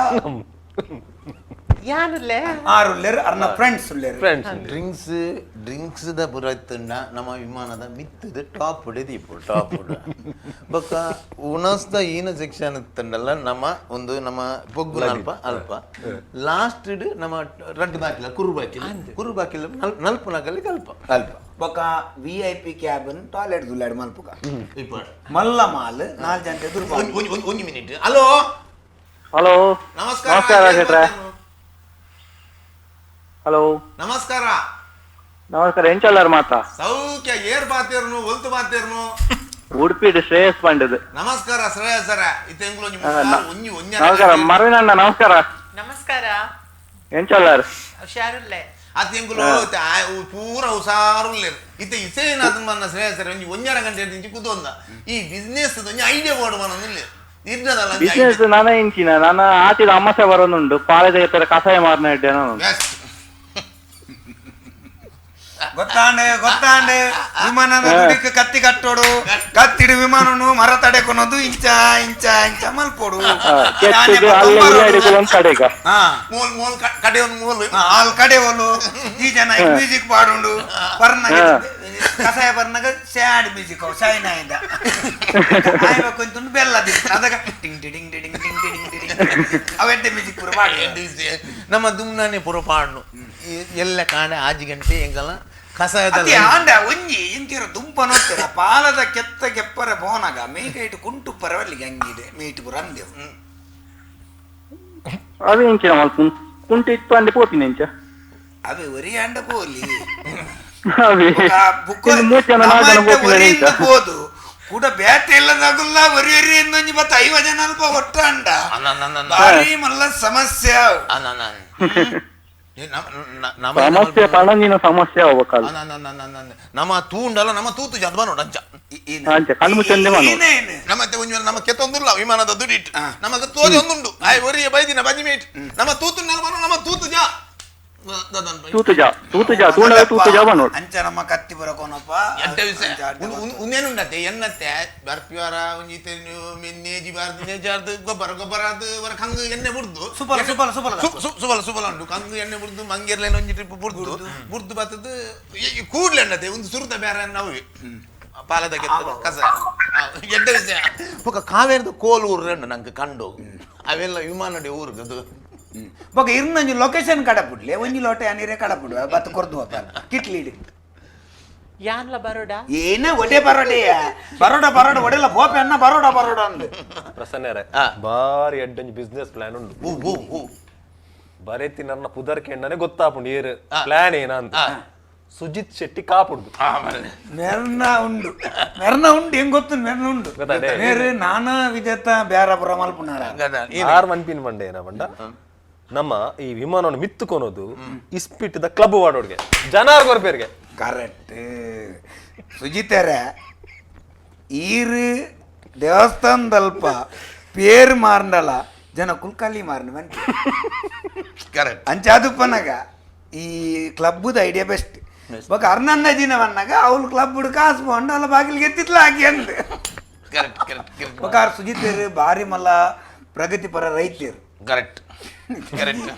[SPEAKER 2] ಆರುಲ್ಲೇರ್ ಅರ್ನ ಫ್ರೆಂಡ್ಸ್ ಉಲ್ಲೇರ್
[SPEAKER 1] ಡ್ರಿಂಕ್ಸ್ ಡ್ರಿಂಕ್ಸ್ ದ ಪುರ ಇತ್ತುಂಡ ನಮ್ಮ ವಿಮಾನದ ಮಿತ್ತದ ಟಾಪ್ ದೀಪು ಟಾಪ್ ಬೊಕ್ಕ ಉಣಸ್ದ ಈನ ಸೆಕ್ಷನ್ ಇತ್ತುಂಡಲ್ಲ ನಮ್ಮ ಒಂದು ನಮ್ಮ ಪೊಗ್ಗು ಅಲ್ಪ ಅಲ್ಪ ಲಾಸ್ಟ್ ನಮ್ಮ ರಡ್ಡು ಬಾಕಿಲ ಕುರು ಬಾಕಿಲ ಕುರು ಬಾಕಿಲ ನಲ್ಪ ನಗಲಿಗೆ ಅಲ್ಪ
[SPEAKER 2] ಅಲ್ಪ ಬೊಕ್ಕ V I P cabin toilet ದುಲ್ಲಾಡ್ ಮಲ್ಪುಗ ಮಲ್ಲ ಮಾಲ್ ನಾಲ್ ಜನ ಎದುರು
[SPEAKER 1] ಒಂದು minute. Hello
[SPEAKER 7] hello
[SPEAKER 1] ನಮಸ್ಕಾರ
[SPEAKER 7] ನಮಸ್ಕಾರ ಶೆಟ್ರೆ. ಹಲೋ
[SPEAKER 1] ನಮಸ್ಕಾರ
[SPEAKER 7] ನಮಸ್ಕಾರ ಎಂಚಲ್ಲಾರ್ ಮಾತಾ
[SPEAKER 1] ಸೌಖ್ಯ ಏರ್ ಬಾತೇರ್ನು ಒಲ್ತು ಬಾತೇರ್ನು
[SPEAKER 7] ಉಡುಪಿ ಶ್ರೇಯಸ್ ಪಂಡದ್.
[SPEAKER 1] ನಮಸ್ಕಾರ ಶ್ರೇಯಸ್ ಸರ ಇತ್ತೆ ಒಂಜಿ ಒಂಜಿ
[SPEAKER 7] ನಮಸ್ಕಾರ ಮರವಿನಣ್ಣ ನಮಸ್ಕಾರ
[SPEAKER 5] ನಮಸ್ಕಾರ
[SPEAKER 7] ಎಂಚಲ್ಲಾರ್
[SPEAKER 5] ಹುಷಾರುಲ್ಲೆ
[SPEAKER 1] ಅತ್ತೆಂಕುಲು ಪೂರ ಹುಷಾರುಲ್ಲೇರು ಇತ್ತೆ ಇಸೇನಾದ ಮನ್ನ ಶ್ರೇಯಸ್ ಸರ್ ಒಂಜಿ ಒಂಜರ ಗಂಟೆ ಇಂಚಿ ಕುದೊಂದ ಈ ಬಿಸ್ನೆಸ್ ಒಂಜಿ ಐಡಿಯಾ ಬೋರ್ಡ್ ಮನೊಂದಿಲ್ಲ ಇರ್ನದಲ್ಲ
[SPEAKER 7] ಬಿಸ್ನೆಸ್ ನಾನ ಇಂಚಿನ ನಾನು ಆತಿದ ಅಮ್ಮಸೆ ಬರೋನುಂಡು ಪಾಳೆದ ಇತರ ಕಷಾಯ ಮಾರನ ಇಡ್ಡೆ ನಾನು
[SPEAKER 1] ಬೆಸ್ಟ್
[SPEAKER 2] ಗೊತ್ತಾಂಡೆ ಗೊತ್ತಾಂಡೆ ವಿಮಾನದ ದುಡಿಕ್ ಕತ್ತಿ ಕಟ್ಟೋಡು ಕತ್ತಿಡು ವಿಮಾನನು ಮರ ತಡೆಕೊನೋದು ಇಂಚ ಇಂಚ ಇಂಚ ಮಲ್ಪೋಡು
[SPEAKER 1] ಮೂಲ್ ಮೂಲ್ ಕಡೆಯೊಂದು ಮೂಲ್
[SPEAKER 2] ಆಲ್ ಕಡೆವಲು ಈ ಜನ ಮ್ಯೂಸಿಕ್ ಪಾಡುಂಡು ಪರ್ನಗ ಕಸಾಯ ಪರ್ನಗ ಸ್ಯಾಡ್ ಮ್ಯೂಸಿಕ್ ಅವು ಶೈನ್ ಆಯ್ದ ಆಯ್ವ ಕೊಂಚ ಬೆಲ್ಲ ಅದಗ ಟಿಂಗ್ ಟಿಂಗ್ ಟಿಂಗ್ ಟಿಂಗ್ ಟಿಂಗ್ ಟಿಂಗ್ ಅವೆಡ್ಡೆ ಮ್ಯೂಸಿಕ್ ಪೂರ ಪಾಡು
[SPEAKER 1] ನಮ್ಮ ದುಮ್ನಾನೆ ಪೂರ ಪಾಡ್ನು ಎಲ್ಲ ಕಾಣೆ ಆಜಿ ಗಂಟೆ ಎಂಗಲ ಕಸಾಯದ
[SPEAKER 2] ಆಂಡ ಒಂಜಿ ಇಂತಿರ ದುಂಪನೋತ್ತಿರ ಪಾಲದ ಕೆತ್ತ ಕೆಪ್ಪರ ಬೋನಗ ಮೇಕೈಟ್ ಕುಂಟು ಪರವಲ್ಲಿಗೆ ಹಂಗಿದೆ ಮೇಟ್ ಪೂರ ಅಂದೆವು
[SPEAKER 6] ಅವೇ ಎಂಚಿನ ಮಲ್ಪುನ್ ಕುಂಟು ಇತ್ತು ಅಂದೆ ಪೋಪಿನ ಎಂಚ
[SPEAKER 2] ಅವೇ ಒರಿ ಅಂಡ ಪೋಲಿ
[SPEAKER 6] ಅವೇ
[SPEAKER 2] ಹೋದು ಕೂಡ ಬೇಟೆ ಇಲ್ಲದಾಗುಲ್ಲ ಒರಿ ಒರಿ ಎಂದೊಂಜಿ ಬತ್ತ 50 ಜನ ಅಲ್ಪ ಒಟ್ಟ ಅಂಡ ಭಾರಿ ಮಲ್ಲ ಸಮಸ್ಯೆ
[SPEAKER 6] ಸಮಸ್ಯೆ ಪಣಂಜಿನ ಸಮಸ್ಯೆ ಆಗ್ಬೇಕಲ್ಲ
[SPEAKER 1] ನಮ್ಮ ತೂಂಡಲ್ಲ ನಮ್ಮ ತೂತು ಜದ ನೋಡ ಅಂಚ
[SPEAKER 6] ಕಣ್ಣು ಮುಚ್ಚಂದೆ
[SPEAKER 1] ನಮ್ಮ ಒಂಜಿ ನಮ್ಮ ಕೆತ್ತೊಂದುಲ್ಲ ವಿಮಾನದ ದುಡಿಟ್ ನಮಗ ತೋಜೆ ಒಂದುಂಡು ಆಯ್ ಒರಿಯ ಬೈದಿನ ಬಜಿ ಮೇಟ್ ನಮ್ಮ ತೂತು ನಮ್ಮ ತೂತು ಜಾ
[SPEAKER 6] ತೂತು ಜಾ ತೂತು ಜಾ ತೂಂಡ ತೂತು ಜಾ ನೋಡು
[SPEAKER 2] ಅಂಚ ನಮ್ಮ ಕತ್ತಿ ಬರಕೋನಪ್ಪ
[SPEAKER 1] ಎಡ್ಡೆ ವಿಷಯ ಉಂದೇನುಂಡತ್ತೆ ಎನ್ನತ್ತೆ ಬರ್ಪಿವಾರ ಒಂಜಿ ನೇಜಿ ಬಾರ್ದು ನೇಜಾರ್ದು ಗೊಬ್ಬರ ಗೊಬ್ಬರ ಅದು ವರ ಕಂಗು ಎಣ್ಣೆ ಬುಡ್ದು
[SPEAKER 2] ಸುಬಲ ಸುಬಲ ಸುಬಲ
[SPEAKER 1] ಸುಬಲ ಸುಬಲ ಉಂಟು ಕಂಗು ಎಣ್ಣೆ ಬುಡ್ದು ಮಂಗೇರ್ಲೇನ ಒಂಜಿ ಟ್ರಿಪ್ ಬುಡ್ದು ಬುಡ್ದು ಬತ್ತದು ಕೂಡ್ಲೆ ಎಣ್ಣತೆ ಒಂದು ಸುರುತ ಬೇರೆ ನಾವು ಪಾಲದ ಕಸ ಎಡ್ಡೆ ವಿಷಯ ಬೊಕ ಕಾವೇರದ ಕೋಲು ಊರು ನಂಗೆ ಕಂಡು ಅವೆಲ್ಲ ವಿಮಾನಡಿ ಊರು ಅದು
[SPEAKER 2] ಬೊಕ ಇರ್ನೊಂಜಿ ಲೊಕೇಶನ್ ಕಡಪುಡ್ಲೆ ಒಂಜಿ ಲೋಟೆ ಅನೀರೆ ಕಡಪುಡು ಬತ್ತ ಕೊರ್ದು ಕಿಟ್ಲಿಡಿ
[SPEAKER 5] ಯಾನ್ಲ ಬರೋಡ
[SPEAKER 2] ಏನ ಒಡೆ ಬರೋಡೆಯ ಬರೋಡ ಬರೋಡ ಒಡೆಲ್ಲ ಬೋಪೆ ಅನ್ನ ಬರೋಡ ಬರೋಡ ಅಂದು
[SPEAKER 3] ಪ್ರಸನ್ನರೇ ಬಾರಿ ಎಡ್ಡೊಂಜಿ ಬಿಸ್ನೆಸ್ ಪ್ಲಾನ್ ಉಂಡು ಬರೇತಿ ನನ್ನ ಪುದರ್ ಕೆಂಡನೆ ಗೊತ್ತಾಪುಂಡು ಏರು ಪ್ಲಾನ್ ಏನ ಅಂತ ಸುಜಿತ್ ಶೆಟ್ಟಿ ಕಾಪುಡ್ದು
[SPEAKER 2] ಮೆರ್ನ ಉಂಡು ಮೆರ್ನ ಉಂಡು ಹೆಂಗ್ ಗೊತ್ತು ಮೆರ್ನ ಉಂಡು ಮೇರೆ ನಾನಾ ವಿಧತ ಬೇರೆ ಮಲ್ಪುನಾರ
[SPEAKER 3] ಆರ್ ಮನ್ಪಿನ ಬಂಡೆ ಏನ ಬಂಡ ನಮ್ಮ ಈ ವಿಮಾನವನ್ನು ಮಿತ್ತುಕೊನೋದು ಇಸ್ಪಿಟ್ಟದ ಕ್ಲಬ್ ವಾಡೋಡ್ಗೆ ಜನಾರ್ ಕೊರ್ಪೇರ್ಗೆ
[SPEAKER 2] ಕರೆಕ್ಟ್ ಸುಜಿತರ ಈರು ದೇವಸ್ಥಾನದಲ್ಪ ಪೇರ್ ಮಾರ್ಂಡಲ ಜನ ಕುಲ್ಕಲ್ಲಿ ಮಾರ್ನ ಮಂಟಿ
[SPEAKER 1] ಕರೆಕ್ಟ್
[SPEAKER 2] ಅಂಚಾದುಪ್ಪನಾಗ ಈ ಕ್ಲಬ್ದ ಐಡಿಯಾ ಬೆಸ್ಟ್ ಬೊಕ ಅರ್ನನ್ನ ದಿನವನ್ನಾಗ ಅವ್ಳು ಕ್ಲಬ್ ಕಾಸು ಕೊಂಡು ಅಲ್ಲ ಬಾಗಿಲಿಗೆ ಎತ್ತಿತ್ಲ ಹಾಕಿ ಅಂದ್
[SPEAKER 1] ಕರೆಕ್ಟ್ ಕರೆಕ್ಟ್
[SPEAKER 2] ಬೊಕ ಆರ್ ಸುಜಿತೇರು ಭಾರಿ ಮಲ್ಲ ಪ್ರಗತಿಪರ ರೈತರು
[SPEAKER 1] ಕರೆಕ್ಟ್ ಕರೆಕ್ಟ್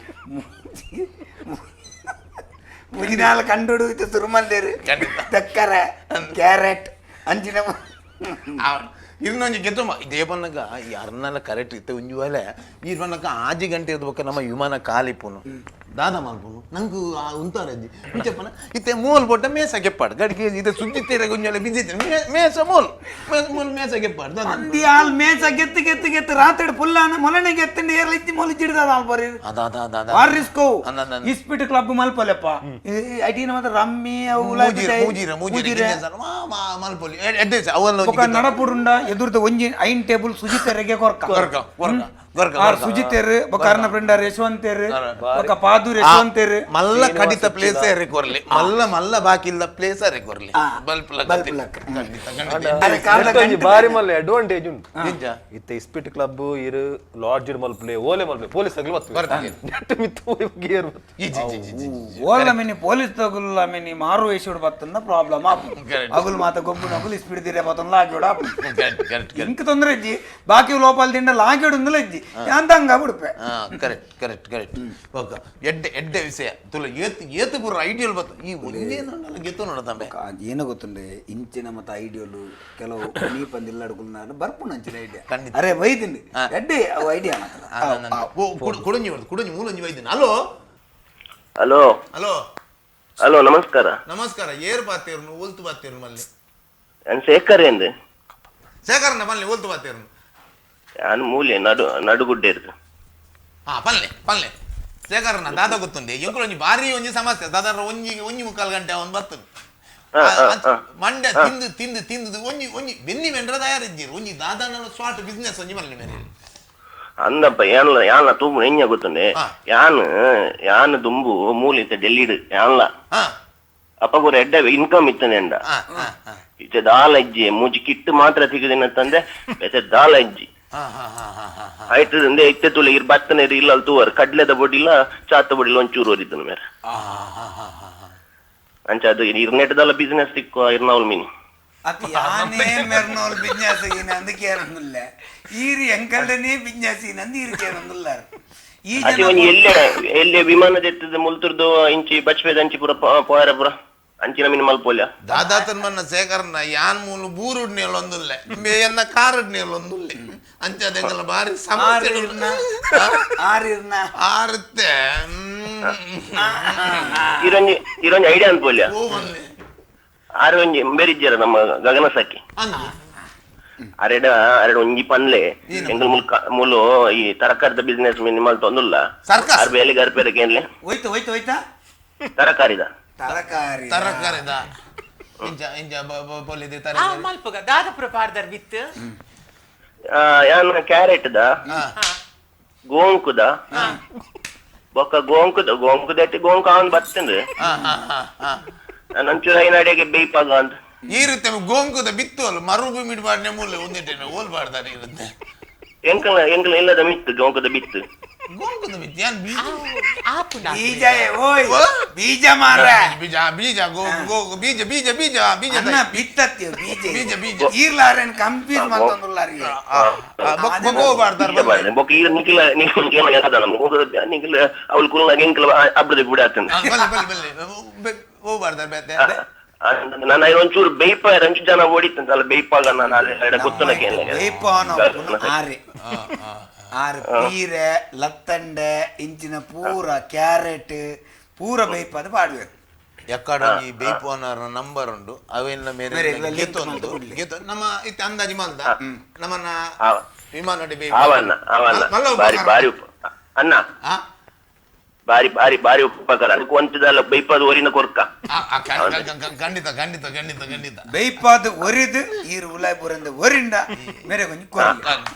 [SPEAKER 2] ಮುಜಿನಾಲ್ ಕಂಡುಡು ಇತ್ತು ಸುರುಮಲ್ದೇರು ತಕ್ಕರೆ ಕ್ಯಾರೆಟ್ ಅಂಚಿನ
[SPEAKER 1] ಇನ್ನೊಂದು ಗೆದ್ದುಮ್ಮ ಇದೇ ಬನ್ನಗ ಈ ಅರ್ನಲ್ಲ ಕರೆಕ್ಟ್ ಇತ್ತು ಒಂಜಿ ವೇಳೆ ಈ ಬನ್ನಗ ಆಜಿ ಗಂಟೆ ಇರ್ಬೇಕು ನಮ್ಮ ವಿಮಾನ ಕಾಲಿಪುನು ದಾದ ಮಲ್ಪುನು ನಂಗೆ ಉಂತಾರಜ್ಜಿ ಇಂಚಪ್ಪನ ಇತ್ತೆ ಮೂಲ್ ಪೊಟ್ಟ ಮೇಸ ಕೆಪ್ಪಾಡು ಗಡಿಗೆ ಇದೆ ಸುಜ್ಜಿತ್ತೀರ ಗುಂಜಲೆ ಬಿದ್ದಿತ್ತು ಮೇಸ ಮೂಲ್ ಮೂಲ್ ಮೇಸ ಕೆಪ್ಪಾಡು
[SPEAKER 2] ಅಂದಿ ಆಲ್ ಮೇಸ ಗೆತ್ತು ಗೆತ್ತು ಗೆತ್ತು ರಾತ್ರಿ ಪುಲ್ಲಾನ ಮೊಲನೆ ಗೆತ್ತಂಡು ಏರ್ಲಿತ್ತಿ ಮೊಲಿ ಚಿಡ್ದದ ಆಲ್ ಬರಿ
[SPEAKER 1] ಅದ ಅದ ಅದ ಅದ
[SPEAKER 2] ಬಾರಿ ರಿಸ್ಕ್ ಇಸ್ಪಿಟ್ ಕ್ಲಬ್ ಮಲ್ಪಲೆಪ್ಪ ಐಟಿನ ಮಾತ್ರ ರಮ್ಮಿ ಅವು
[SPEAKER 1] ಮೂಜಿರ ಮೂಜಿರ ಮಲ್ಪೊಲಿ ಎಡ್ಡೆ ಅವಲ್ಲ
[SPEAKER 2] ನಡಪುಡುಂಡ ಎದುರ್ದ ಒಂಜಿ ಐನ್ ಟೇಬಲ್ ಸುಜಿತೆರೆಗೆ ಕೊರ್ಕ
[SPEAKER 1] ಕೊರ್ಕ ಕೊರ್ಕ ಕೊರ್ಕ
[SPEAKER 2] ಸುಜಿತೆರ್ ಬೊಕ ಅರ್ನ ಫ್ರೆಂಡರ್ ಯಶವಂತೇರ್ ಬೊಕ ಪಾದೂರ್ ಯಶವಂತೇರ್
[SPEAKER 1] ಮಲ್ಲ ಕಡಿತ ಪ್ಲೇಸ್ ಎರೆ ಕೊರ್ಲಿ ಮಲ್ಲ ಮಲ್ಲ ಬಾಕಿ ಇಲ್ಲ ಪ್ಲೇಸ್ ಅರೆ ಕೊರ್ಲಿ ಬಲ್ಪ್
[SPEAKER 2] ಬಲ್ಪ್
[SPEAKER 3] ಬಾರಿ ಮಲ್ಲ ಅಡ್ವಾಂಟೇಜ್ ಉಂಟು ಇತ್ತೆ ಇಸ್ಪಿಟ್ ಕ್ಲಬ್ ಇರು ಲಾಡ್ಜ್ ಮಲ್ಪಲೆ ಓಲೆ ಮಲ್ಪಲೆ ಪೊಲೀಸ್ ತಗಲು ಬರ್ತದೆ ನೆಟ್ ಮಿತ್ತು ಹೋಗಿ ಗೇರ್
[SPEAKER 2] ಓಲ ಮಿನಿ ಪೊಲೀಸ್ ತಗುಲ್ಲ ಮಿನಿ ಮಾರು ವೇಷುಡು ಬತ್ತಂದ ಪ್ರಾಬ್ಲಮ್ ಆಪು ಅಗುಲ್ ಮಾತ ಗೊಬ್ಬು ನಗುಲ್ ಇಸ್ಪಿಟ್ ದಿರೆ ಬತ್ತಂದ ಲಾಗ್ಯೋಡ ಆಪು ಇಂಕ ತೊಂದ್ರೆ ಇಜ್ಜಿ ಬಾಕಿ ಲೋಪಾಲ್ ದಿಂಡ ಲಾಗ್ಯೋಡು ఉందಲ ಇಜ್ಜಿ ಯಾಂದಂಗ ಬಿಡುಪೆ
[SPEAKER 1] correct correct correct okay ಎಡ್ಡೆ ಎಡ್ಡೆ ವಿಷಯ ತುಲ ಏತ್ ಏತ್ ಪೂರ ಐಡಿಯಲ್ ಬತ್ತು ಈ ಒಂದೇ ನೋಡಲ್ಲ ಗೆತ್ತು ನೋಡದಂಬೆ
[SPEAKER 2] ಏನು ಗೊತ್ತುಂಡೆ ಇಂಚಿನ ಮತ್ತು ಐಡಿಯಲು ಕೆಲವು ನೀ ಪಂದಿಲ್ಲ ಬರ್ಪುಣ ಅಂಚಿನ ಐಡಿಯಾ ಅರೆ ವೈದಿಂಡಿ ಎಡ್ಡೆ ಅವು ಐಡಿಯಾ ಮಾತ್ರ
[SPEAKER 1] ಕುಡಂಜಿ ಬರ್ತದೆ ಕುಡಂಜಿ ಮೂಲಂಜಿ ವೈದಿನ hello
[SPEAKER 8] hello
[SPEAKER 1] hello
[SPEAKER 8] hello ನಮಸ್ಕಾರ
[SPEAKER 1] ನಮಸ್ಕಾರ ಏರ್ ಬಾತೇರ್ನು ಒಲ್ತು ಬಾತೇರ್ನು ಮಲ್ಲಿ
[SPEAKER 8] ನಾನು ಶೇಖರ್ ಎಂದೆ
[SPEAKER 1] ಶೇಖರನ ಮಲ್ಲಿ ಒಲ್ತು ಬಾತೇರ್ನು
[SPEAKER 8] ನಾನು ಮೂಲೆ ನಡು ನಡುಗುಡ್ಡೆ ಇರ್ದು
[SPEAKER 1] ಹಾ ಪಲ್ಲೆ ಪಲ್ಲೆ ಶೇಖರನ ದಾದ ಗೊತ್ತುಂಡೆ ಎಂಕುಲು ಒಂಜಿ ಭಾರಿ ಒಂಜಿ ಸಮಸ್ಯೆ ದಾದಾರ ಒಂಜಿ ಒಂಜಿ ಮುಕ್ಕಾಲು ಗಂಟೆ ಅವನು ಬರ್ತದೆ ಮಂಡ್ಯ ತಿಂದು ತಿಂದು ತಿಂದು ಒಂಜಿ ಒಂಜಿ ಬೆನ್ನಿ ಮೆಂಡ್ರ ತಯಾರಿದ್ದೀರಿ ಒಂಜಿ ದಾದಾನ ಸ್ವಾಟ್ ಬಿಸ್ನೆಸ್ ಒಂಜಿ ಮಲ್ಲಿ ಮೇಲೆ
[SPEAKER 8] ಅಂದಪ್ಪ ಯಾನ್ಲ ಯಾನ್ಲ ತೂಪು ಎಂಜ ಗೊತ್ತುಂಡೆ ಯಾನ್ ಯಾನ್ ದುಂಬು ಮೂಲೆ ಇತ್ತ ಡೆಲ್ಲಿಡ್ ಯಾನ್ಲ ಅಪ್ಪ ಪೂರ ಎಡ್ಡ ಇನ್ಕಮ್ ಇತ್ತನೆ ಅಂಡ ಇತ್ತೆ ದಾಲ ಇಜ್ಜಿ ಮೂಜಿ ಕಿಟ್ಟು ಮಾತ್ರ ತಿಗದಿನ ತಂದೆ ಬೇತೆ ದಾಲ ಇಜ್ಜಿ ಆಯ್ತು ಅಂದೆ ಇತ್ತೆ ತುಲೆ ಇರ್ ಬತ್ತನೆ ಇಲ್ಲ ತೂವರ್ ಕಡ್ಲೆದ ಬೊಡಿಲ್ಲ ಚಾತ ಬೊಡಿಲ್ಲ ಒಂಚೂರು ಓದಿದ್ದನು ಮೇರೆ. ಅಂಚ ಅದು ಇರ್ನೆಟ್ದಲ್ಲ ಬಿಸ್ನೆಸ್ ತಿಕ್ಕೋ ಇರ್ನವಲ್ ಮೀನು.
[SPEAKER 2] ಅತಿ ಯಾನೇ ಮೆರ್ನೋಲ್ ಬಿಸ್ನೆಸ್ ನಂದು ಕೇರೊಂದಿಲ್ಲ ಈರು ಎಂಕಲ್ಡನೇ ಬಿಸ್ನೆಸ್ ನಂದು ಈರು ಕೇರೊಂದಿಲ್ಲ ಈ
[SPEAKER 8] ಅತಿ
[SPEAKER 2] ಜನ
[SPEAKER 8] ಒಂಜಿ ಎಲ್ಲೆ ಎಲ್ಲೆ ವಿಮಾನದ ಎತ್ತದ ಮುಲ್ತುರ್ದು ಇಂಚಿ ಬಚ್ಪೆದ ಅಂಚಿ ಪೂರ ಪೋಯರ ಪೂರ ಅಂಚಿನ ಮೀನು ಮಲ್ಪೋಲ್ಯ.
[SPEAKER 1] ದಾದಾತನ್ ಮನ್ನ ಶೇಖರನ ಯಾನ್ ಮೂಲು ಬೂರುಡ್ನೇಲ್ ಒಂದುಲ್ಲೆ ಎನ್ನ ಕಾರುಡ್ನೇಲ್ ಒಂದುಲ್ಲೆ ಅಂಚ ಅದೆಂಗಲ ಬಾರಿ ಸಮಸ್ಯೆ
[SPEAKER 2] ಆರಿರ್ನ ಆರಿರ್ನ
[SPEAKER 1] ಆರುತ್ತೆ.
[SPEAKER 8] ಇರೊಂಜಿ ಇರೊಂಜಿ ಐಡಿಯಾ ಅನ್ಪೋಲ್ಯ.
[SPEAKER 1] ಓ ಮನ್ನೆ
[SPEAKER 8] ಆರು ಒಂಜಿ ಬೇರಿಜ್ಜರ ನಮ್ಮ ಗಗನ ಸಖಿ
[SPEAKER 1] ಅಂದು
[SPEAKER 8] ಅರೆಡ ಅರೆಡ ಒಂಜಿ ಪನ್ಲೆ ಎಂಗಲ್ ಮುಲ್ಕ ಮುಲು ಈ ತರಕಾರಿದ ಬಿಸ್ನೆಸ್ ಮೀನು ಮಲ್ತೊಂದುಲ್ಲ.
[SPEAKER 1] ಸರ್ಕಸ್.
[SPEAKER 8] ಆರ್ ಬೇಲೆ ಗರ್ಪೆರಕ್ಕೆ ಏನ್ಲೆ
[SPEAKER 2] ಹೋಯ್ತು ಹೋಯ್ತು ಹೋಯ್ತಾ
[SPEAKER 8] ತರಕಾರಿದ
[SPEAKER 2] ತರಕಾರಿ
[SPEAKER 1] ತರಕಾರಿದ ಇಂಚ ಇಂಚ ಪೊಲಿದೆ
[SPEAKER 5] ಆ
[SPEAKER 1] ತರಕಾರಿ
[SPEAKER 5] ಮಲ್ಪುಗ ದಾದಪುರ ಪಾಡ್ದರ್ ಬಿತ್ತು.
[SPEAKER 8] ಯಾನ್ ಕ್ಯಾರೆಟ್ the ಗೋಂಕುದ ಬೊಕ್ಕ ಗೋಂಕುದ ಗೋಂಕುದ ಗೋಂಕು ಅವನ್ ಬರ್ತೇನೆ
[SPEAKER 1] ಹಾ ಹಾ ಹಾ ಹಾ
[SPEAKER 8] ನಾನು ಒಂಚೂರು ಐನಾಡಿಗೆ ಬೇಯ್ಪಾಗ ಅಂತ
[SPEAKER 1] ಈ ರೀತಿ ಗೋಂಕುದ ಬಿತ್ತು ಅಲ್ಲ ಮರುಭೂಮಿ ಪಾಡ್ನೆ ಮೂಲೆ ಒಂದಿಟ್ಟೆ ಓಲ್ ಪಾಡ್ತಾರೆ ಇರುತ್ತೆ.
[SPEAKER 8] ಎಂಕಲ ಎಂಕಲ ಇಲ್ಲದ ಮಿತ್ತು ಗೋಂಕುದ ಬಿತ್ತು.
[SPEAKER 1] ಗೋಂಕುದ ಬಿತ್ತು ಯಾನ್ ಬೀಜ
[SPEAKER 5] ಆಪುಂಡ
[SPEAKER 2] ಬೀಜ ಓಯ್ ಬೀಜ ಮಾರ
[SPEAKER 1] ಬೀಜ ಬೀಜ ಗೋ ಗೋ ಬೀಜ ಬೀಜ ಬೀಜ ಬೀಜ
[SPEAKER 2] ಅನ್ನ ಬಿತ್ತತ್ತಿ ಬೀಜ
[SPEAKER 1] ಬೀಜ ಬೀಜ
[SPEAKER 2] ಈರ್ಲಾರೇನ್ ಕನ್ಫ್ಯೂಸ್ ಮಾಡ್ತೊಂದುಲ್ಲಾರಿ
[SPEAKER 1] ಬೊಕ್ಕ ಪಾಡ್ತಾರೆ
[SPEAKER 8] ಬೀಜ ಪಾಡ್ನೆ. ಬೊಕ್ಕ ಈ ನಿಖಿಲ ನಿಖಿಲ ನಮ್ಮ ನಿಖಿಲ ಅವಳು ಕುಲ್ನಾಗ ಎಂಕಲ ಅಬ್ರದ ಬಿಡಾತಂದೆ.
[SPEAKER 1] ಬಲ್ಲೆ ಬಲ್ಲೆ ಬಲ್ಲೆ ಓ ಪಾಡ್ತಾರೆ ಬೇತೆ
[SPEAKER 8] ನಾನು ಒಂಚೂರು ಬೇಯ್ಪ ರಂಚು ಜನ ಓಡಿತ್ತಂತಲ್ಲ ಬೇಯ್ಪಾಗ ನಾನು ಅಲ್ಲಿ ಗೊತ್ತನಕ್ಕೆ
[SPEAKER 2] ಬೇಯ್ಪಾನ ಆರೆ ಆರು ಪೀರೆ ಲತ್ತಂಡೆ ಇಂಚಿನ ಪೂರ ಕ್ಯಾರೆಟ್ ಪೂರ ಬೇಯ್ಪಾದ ಪಾಡ್ಬೇಕು.
[SPEAKER 1] ಎಕ್ಕಡ ಈ ಬೇಯ್ಪೋನರ ನಂಬರ್ ಉಂಡು ಅವೆಲ್ಲ ಮೇರೆ
[SPEAKER 2] ಮೇರೆ ಎಲ್ಲ link
[SPEAKER 1] ಗೆತ್ತೊಂದು
[SPEAKER 2] ಮಲ್ತ್ ಕೊಡ್ಲಿ.
[SPEAKER 1] ಗೆತ್ತು ನಮ್ಮ ಇತ್ತೆ ಅಂದಾಜಿ ಮಲ್ದ ನಮ್ಮನ್ನ ವಿಮಾನ
[SPEAKER 8] ಆವನ್ನ ಆವನ್ನ ಬಾರಿ ಬಾರಿ ಉಪ ಅಣ್ಣ ಬಾರಿ ಬಾರಿ ಬಾರಿ ಉಪಕಾರ ಅದಕ್ಕೆ ಒಂತದಲ್ಲ ಬೇಯ್ಪಾದ ಒರಿನ ಕೊರ್ಕ.
[SPEAKER 1] ಖಂಡಿತ ಖಂಡಿತ ಖಂಡಿತ ಖಂಡಿತ
[SPEAKER 2] ಬೇಯ್ಪಾದ ಒರಿದು ಈರು ಉಲಾಯ್ಪುರಂದ ಒರಿಂಡ ಮೇರೆ ಕೊಂಚ ಕೊರ್ಲಿ.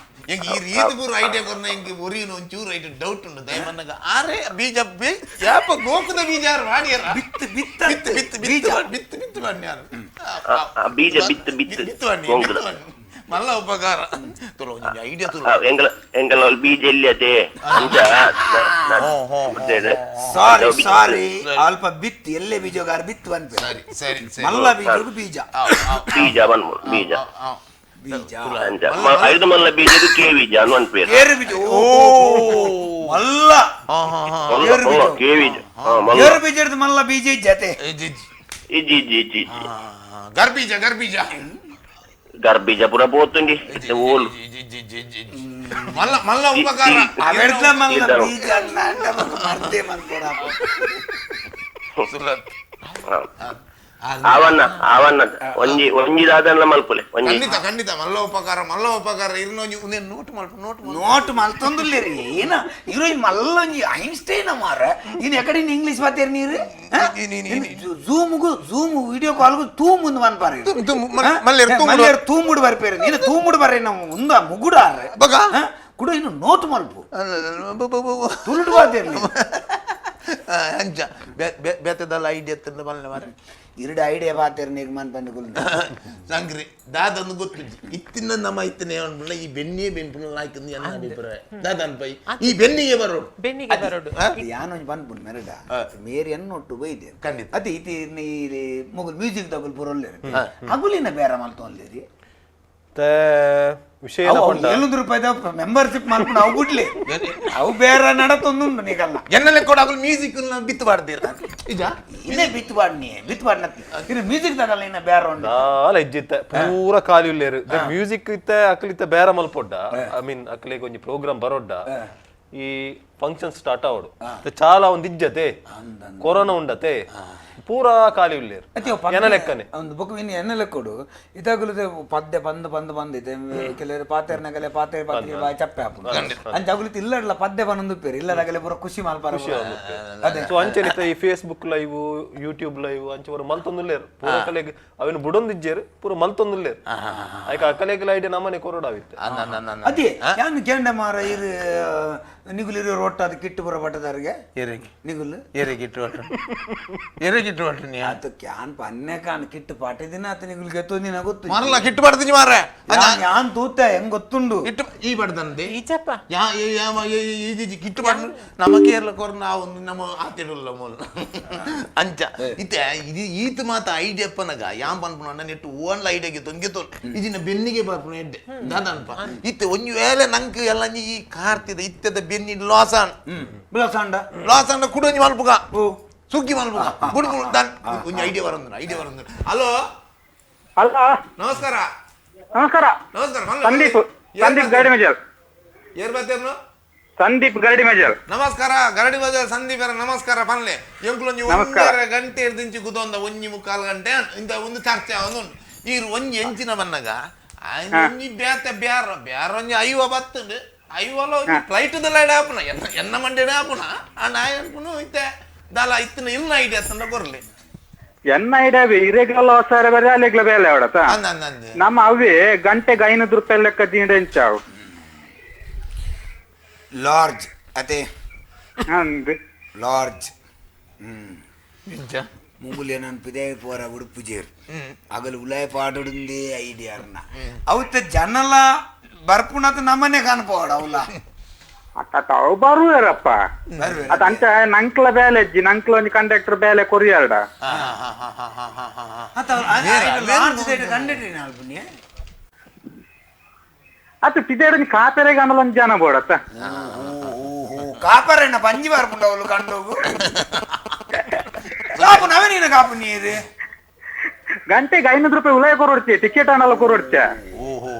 [SPEAKER 1] ಎಂಕ್ ಈ ರೀತಿ ಪೂರ ಐಡಿಯಾ ಕೊರ್ನ ಎಂಕ್ ಒರಿನ ಒಂಚೂರು ಐಟ್ ಡೌಟ್ ಉಂಡು ದಯಮನ್ನಗ ಆರೆ ಬೀಜ ಬಿ ಯಾಪ ಗೋಕುದ ಬೀಜ ಯಾರು ವಾಡಿಯರ
[SPEAKER 2] ಬಿತ್ತು ಬಿತ್ತ
[SPEAKER 1] ಬಿತ್ತು ಬಿತ್ತು
[SPEAKER 2] ಬೀಜ
[SPEAKER 1] ಬಿತ್ತು ಬಿತ್ತು ಬಿತ್ತು ಬನ್ನಿ
[SPEAKER 8] ಬೀಜ ಬಿತ್ತು ಬಿತ್ತು
[SPEAKER 1] ಬಿತ್ತು ಬನ್ನಿ
[SPEAKER 8] ಗೋಂಕುದ.
[SPEAKER 1] ಬಿತ್ತು ಬನ್ನಿ ಮಲ್ಲ ಉಪಕಾರ ತುಳು ಒಂಜಿ ಐಡಿಯಾ ತುಳು
[SPEAKER 8] ಎಂಗಲ ಎಂಗಲ ಬೀಜ ಎಲ್ಲಿ ಅದೇ ಅಂಚ
[SPEAKER 2] ಸಾರಿ ಸಾರಿ ಅಲ್ಪ ಬಿತ್ತು ಎಲ್ಲೇ ಬೀಜಗಾರ ಬಿತ್ತು ಅನ್ಪೆ
[SPEAKER 1] ಸರಿ ಸರಿ ಸರಿ
[SPEAKER 2] ಮಲ್ಲ ಬೀಜಗೂ ಬೀಜ
[SPEAKER 8] ಬೀಜ ಬನ್ಮು ಬೀಜ
[SPEAKER 2] ಬೀಜ
[SPEAKER 8] ಅಂಚ ಐದು ಮಲ್ಲ ಬೀಜದ ಕೆ ಬೀಜ ಅನ್ನು ಅನ್ಪೇರು.
[SPEAKER 2] ಏರು ಬೀಜ ಓ ಮಲ್ಲ ಏರು ಬೀಜ
[SPEAKER 8] ಕೆ ಬೀಜ ಮಲ್ಲ
[SPEAKER 2] ಏರು ಬೀಜದ ಮಲ್ಲ ಬೀಜ ಇಜ್ಜತೆ
[SPEAKER 8] ಇಜ್ಜಿ ಇಜ್ಜಿ ಇಜ್ಜಿ ಇಜ್ಜಿ
[SPEAKER 1] ಗರ್ಬೀಜ ಗರ್ಬೀಜ
[SPEAKER 8] ಗರ್ಬೀಜ ಪೂರ ಪೋತುಂಡಿ ಓಲು
[SPEAKER 1] ಮಲ್ಲ ಮಲ್ಲ ಉಪಕಾರ
[SPEAKER 2] ಅವೆಡ್ಲ ಮಲ್ಲ
[SPEAKER 8] ಇದ್ದಾರು.
[SPEAKER 2] ಬೀಜ ಅನ್ನ ಅಂಡ ಮರ್ದೆ ಮಲ್ಪೊಡ
[SPEAKER 8] ಆವನ್ನ ಆವನ್ನ ಒಂಜಿ ಒಂಜಿ ದಾದನ್ನ ಮಲ್ಪುಲೆ ಒಂಜಿ
[SPEAKER 1] ಖಂಡಿತ ಖಂಡಿತ ಮಲ್ಲ ಉಪಕಾರ ಮಲ್ಲ ಉಪಕಾರ ಇರ್ನೊಂಜಿ ಉಂದೆ ನೋಟ್ ಮಲ್ಪ ನೋಟ್ ಮಲ್ಪ
[SPEAKER 2] ನೋಟ್ ಮಲ್ತೊಂದುಲ್ಲೇರಿ ಏನ ಇರೋ ಮಲ್ಲೊಂಜಿ ಐನ್ಸ್ಟೈನ್ ಮಾರ ಇನ್ನು ಎಕಡೆ ಇಂಗ್ಲಿಷ್ ಮಾತೇರಿ ನೀರು ಝೂಮ್ಗು ಝೂಮ್ ವಿಡಿಯೋ ಕಾಲ್ಗು ತೂ ಮುಂದೆ ಮನ್ಪಾರ
[SPEAKER 1] ಮಲ್ಲೇರು ತೂಮುಡು.
[SPEAKER 2] ತೂಮುಡು ಬರ್ಪೇರು ನೀನು ತೂಮುಡು ಬರ್ರಿ ನಾವು ಮುಂದ ಮುಗುಡಾರ
[SPEAKER 1] ಬಗ.
[SPEAKER 2] ಕುಡು ಇನ್ನು ನೋಟ್ ಮಲ್ಪು ತುಳುಟು ಮಾತೇರಿ ನೀನು.
[SPEAKER 1] ಅಂಚ ಬೇತೆದಲ್ಲ ಐಡಿಯಾ ತಂದು ಮಲ್ಲೆ ಮಾರೆ
[SPEAKER 2] ಇರಡು ಐಡಿಯಾ ಬಾತೇರಿ ನೀರು ಮನ್ ಬಂದು ಗುಲ್
[SPEAKER 1] ಸಂಗ್ರಿ ದಾದೊಂದು ಗೊತ್ತಿಜ್ಜಿ ಇತ್ತಿನ ನಮ್ಮ ಇತ್ತಿನ ಏನ್ಪುಂಡ ಈ ಬೆನ್ನಿಯೇ ಬೆನ್ಪುನ ಲಾಯ್ಕಂದು ಎನ್ನ ಅಭಿಪ್ರಾಯ ದಾದನ್ ಪೈ ಈ ಬೆನ್ನಿಗೆ ಬರೋಡು
[SPEAKER 5] ಬೆನ್ನಿಗೆ ಬರೋಡು.
[SPEAKER 2] ಯಾನೊಂಜಿ ಬಂದ್ಪುಂಡು ಮೆರಡ ಮೇರಿ ಎನ್ನೊಟ್ಟು ಬೈದೆ
[SPEAKER 1] ಖಂಡಿತ.
[SPEAKER 2] ಅದೇ ಇತಿ ಈ ಮುಗುಲ್ ಮ್ಯೂಸಿಕ್ ದಗುಲ್ ಪುರೊಲ್ಲೇರಿ ಅಗುಲಿನ ಬೇರೆ ಮಲ್ತೊಂದೇರಿ
[SPEAKER 3] ವಿಷಯ ಏನಪ್ಪ
[SPEAKER 2] ಏಳ್ನೂರು ರೂಪಾಯಿದ ಮೆಂಬರ್ಶಿಪ್ ಮಾಡ್ಕೊಂಡು ಅವು ಗುಡ್ಲಿ ಅವು ಬೇರೆ ನಡತೊಂದುಂಡು ನೀಗಲ್ಲ
[SPEAKER 1] ಎನ್ನಲೆ ಕೂಡ ಅಗುಲ್ ಮ್ಯೂಸಿಕ್ ಬಿತ್ತು ಬಾಡ್ದಿರ ನಿಜ
[SPEAKER 2] ಇನ್ನೇ ಬಿತ್ತು ಬಾಡ್ನಿ ಬಿತ್ತು ಬಾಡ್ನ ಇನ್ನು ಮ್ಯೂಸಿಕ್ ತಗಲ್ಲ ಇನ್ನ ಬೇರೆ ಉಂಡು
[SPEAKER 3] ದಾಲ ಹೆಜ್ಜಿತ್ತೆ ಪೂರ ಖಾಲಿ ಉಲ್ಲೇರು ಮ್ಯೂಸಿಕ್ ಇತ್ತೆ ಅಕ್ಲಿತ್ತೆ ಬೇರೆ ಮಲ್ಪೊಡ್ಡ I mean ಅಕ್ಲಿಗೆ ಒಂಜಿ ಪ್ರೋಗ್ರಾಮ್ ಬರೋಡ್ಡ ಈ ಫಂಕ್ಷನ್ ಸ್ಟಾರ್ಟ್ ಆವಡು ಚಾಲ ಒಂದ್ ಇಜ್ಜತೆ ಕೊರೋನಾ ಉಂಡತೆ ಪೂರಾ ಖಾಲಿ ಉಲ್ಲೇರು ಎನ ಲೆಕ್ಕನೆ
[SPEAKER 2] ಒಂದು ಬೊಕ್ಕ ಇನ್ನು ಎನ್ನ ಲೆಕ್ಕೊಡು ಇದಾಗಲೂ ಪದ್ಯ ಬಂದು ಬಂದು ಬಂದಿದೆ ಕೆಲವರು ಪಾತೇರ್ನಗಲೆ ಪಾತೇರ್ ಪಾತ್ರಿ ಬಾಯಿ ಚಪ್ಪೆ ಹಾಪುಂಡು ಅಂಚ ಅಗುಲಿತ್ ಇಲ್ಲಡ್ಲ ಪದ್ಯ ಬಂದು ಪೇರು ಇಲ್ಲದಾಗಲೆ ಪೂರ ಖುಷಿ ಮಲ್ಪಾರ ಅದೇ
[SPEAKER 3] ಸೊ ಅಂಚೆನಿತ್ತ ಈ Facebook live YouTube live ಅಂಚೆ ಪೂರ ಮಲ್ತೊಂದುಲ್ಲೇರು ಪೂರ ಕಲೆಗ್ ಅವಿನ ಬುಡೊಂದಿಜ್ಜೇರು ಪೂರ ಮಲ್ತೊಂದುಲ್ಲೇರು ಐಕ ಅಕಲೆಗ್ ಐಡಿಯಾ ನಮ್ಮನೆ ಕೊರೋಡ ಆವಿತ್ತೆ.
[SPEAKER 2] ಅದೇ ಯಾನು ಕೆಂಡ ಮಾರ ಇರು ನಿಗುಲಿರು ರೊಟ್ಟ ಅದು ಕಿಟ್ಟು ಬರ ಬಟ್ಟದಾರಿಗೆ
[SPEAKER 1] ಎರೆಗೆ
[SPEAKER 2] ನಿಗುಲು
[SPEAKER 1] ಎರೆಗಿಟ್ಟು ಎರೆಗಿಟ್ಟು. Kit ಪಟ್ಟಿನಿ
[SPEAKER 2] ಅದಕ್ಕೆ ಯಾನ್ ಪನ್ನೆ ಕಾನ್ ಕಿಟ್ಟು ಪಾಟಿದಿನ ಆತನಿಗೆ ಗೆತ್ತೊಂದಿನ ಗೊತ್ತು
[SPEAKER 1] ಮರಲ್ಲ ಕಿಟ್ಟು ಪಡ್ತೀನಿ ಮಾರ್ರೆ
[SPEAKER 2] ಯಾನ್ ತೂತೆ ಹೆಂಗ್ ಗೊತ್ತುಂಡು
[SPEAKER 1] ಕಿಟ್ಟು ಈ ಪಡ್ದಂತೆ
[SPEAKER 5] ಈಚಪ್ಪ
[SPEAKER 1] ಯಾ ಈ ಕಿಟ್ಟು ಪಡ್ ನಮ್ಮ ಕೇರಳ ಕೊರ್ ನಾವು ನಮ್ಮ ಆತಿಡುಲ್ಲ ಮೂಲ ಅಂಚ ಇತ್ತೆ ಇದು ಈತ ಮಾತ ಐಡಿಯಾ ಪನಗ ಯಾನ್ ಪನ್ಪುನ ನೆಟ್ಟು ಓನ್ಲ ಐಡಿಯಾ ಗೆತ್ತೊಂದು ಗೆತ್ತೊಂದು ಇದಿನ ಬೆನ್ನಿಗೆ ಬರ್ಪುನ ಎಡ್ಡೆ ದಾದನ್ಪ ಇತ್ತೆ ಒಂಜಿ ವೇಳೆ ನಂಕ್ ಎಲ್ಲ ಈ ಕಾರ್ತಿದ ಇತ್ತೆದ ಬೆನ್ನಿ ಲಾಸ್ ಆನ್
[SPEAKER 2] ಬಿಳಸಾಂಡ
[SPEAKER 1] ಲಾಸ್ ಆಂಡ ಕುಡೊಂಜಿ ಮಲ್ಪುಗ ಸುಗ್ಗಿ ಮಲ್ಪುಗ ಬುಡು ದಾನ್ ಒಂಜಿ ಐಡಿಯಾ ಬರಂದು ಐಡಿಯಾ ಬರಂದು. ಹಲೋ
[SPEAKER 7] ಅಲ್ಲ,
[SPEAKER 1] ನಮಸ್ಕಾರ.
[SPEAKER 7] ನಮಸ್ಕಾರ.
[SPEAKER 1] ನಮಸ್ಕಾರ.
[SPEAKER 7] ಸಂದೀಪ್, ಸಂದೀಪ್ ಗರಡಿ ಮೇಜರ್.
[SPEAKER 1] ಏರ್ ಬಾತೇರ್ನು?
[SPEAKER 7] ಸಂದೀಪ್ ಗರಡಿ ಮೇಜರ್.
[SPEAKER 1] ನಮಸ್ಕಾರ ಗರಡಿ ಬಜಾರ್ ಸಂದೀಪರ ನಮಸ್ಕಾರ. ಪನ್ಲೆ ಎಂಕುಲೊಂಜಿ ಒಂದರ ಗಂಟೆ ಹಿಡ್ದಿಂಚಿ ಕುದೊಂದ ಒಂಜಿ ಮುಕ್ಕಾಲು ಗಂಟೆ ಇಂತ ಒಂದು ಚರ್ಚೆ ಒಂದು ಈರು ಒಂಜಿ ಎಂಚಿನ ಬನ್ನಗ ಒಂಜಿ ಬೇತೆ ಬ್ಯಾರ ಬ್ಯಾರ ಒಂಜಿ ಐವ ಬತ್ತುಂಡು ಐವಲ ಒಂಜಿ ಫ್ಲೈಟ್ ದಲ್ಲ ಆಪುನ ಎನ್ನ ಎನ್ನ ಮಂಡೆ ಆಪುನ ಆ ನಾಯ ಅನ್ಪುನು ಇತ್ತೆ ದಾಲ ಇತ್ತಿನ ಇಲ್ಲ ಐಡಿಯಾ ತಂಡ ಕೊರ್ಲಿ
[SPEAKER 7] ಎನ್ನ ಐಡಿಯಾ ಇರೆಗ್ಲ ಹೊಸ ಬೇರೆ ಅಲ್ಲೆಗ್ಲ ಬೇಲೆ ಅವಡತ ನಮ್ಮ ಅವೇ ಗಂಟೆಗೆ 500 ರೂಪಾಯಿ ಲೆಕ್ಕ ದೀಂಡ ಎಂಚಾವು
[SPEAKER 2] ಲಾರ್ಜ್ ಅದೇ ಲಾರ್ಜ್. ಮುಂಗುಲಿ ಏನನ್ಪಿದೆ ಪೋರ ಉಡುಪು ಜೇರು ಅಗಲು ಉಲಾಯ ಪಾಡುಂದೇ ಐಡಿಯಾರ್ನ ಅವತ್ತ ಜನಲ ಬರ್ಪುಣತ ನಮ್ಮನೆ ಕಾಣ್ಪೋಡ ಅವಲ
[SPEAKER 7] ಅವ್ ಬರುವೇರಪ್ಪ ಅದ ಅಂಚ ನಂಕ್ಲ ಬೇಲೆ ಅಜ್ಜಿ ನಂಕ್ಲ ಒಂಜಿ ಕಂಡಕ್ಟರ್ ಬೇಲೆ ಕೊರಿಯಾರ್ಡ ಅತ್ತ ಪಿದೇಡ ಕಾಪೆರೆಗೆ ಅನ್ನಲ್ಲ ಒಂಜಿ ಜನ ಬೋಡತ್ತ
[SPEAKER 2] ಕಾಪರಣ್ಣ ಪಂಜಿ ಬರ್ಪುಂಡ ಅವಳು ಕಂಡೋಗು ಕಾಪು ನವೀನ ಕಾಪು ನೀರು
[SPEAKER 7] ಗಂಟೆಗೆ 500 ರೂಪಾಯಿ ಉಲಯ ಕೊರೊಡ್ತಿ ಟಿಕೆಟ್ ಅನ್ನಲ್ಲ ಕೊರೊಡ್ತಿ.
[SPEAKER 1] ಓಹೋ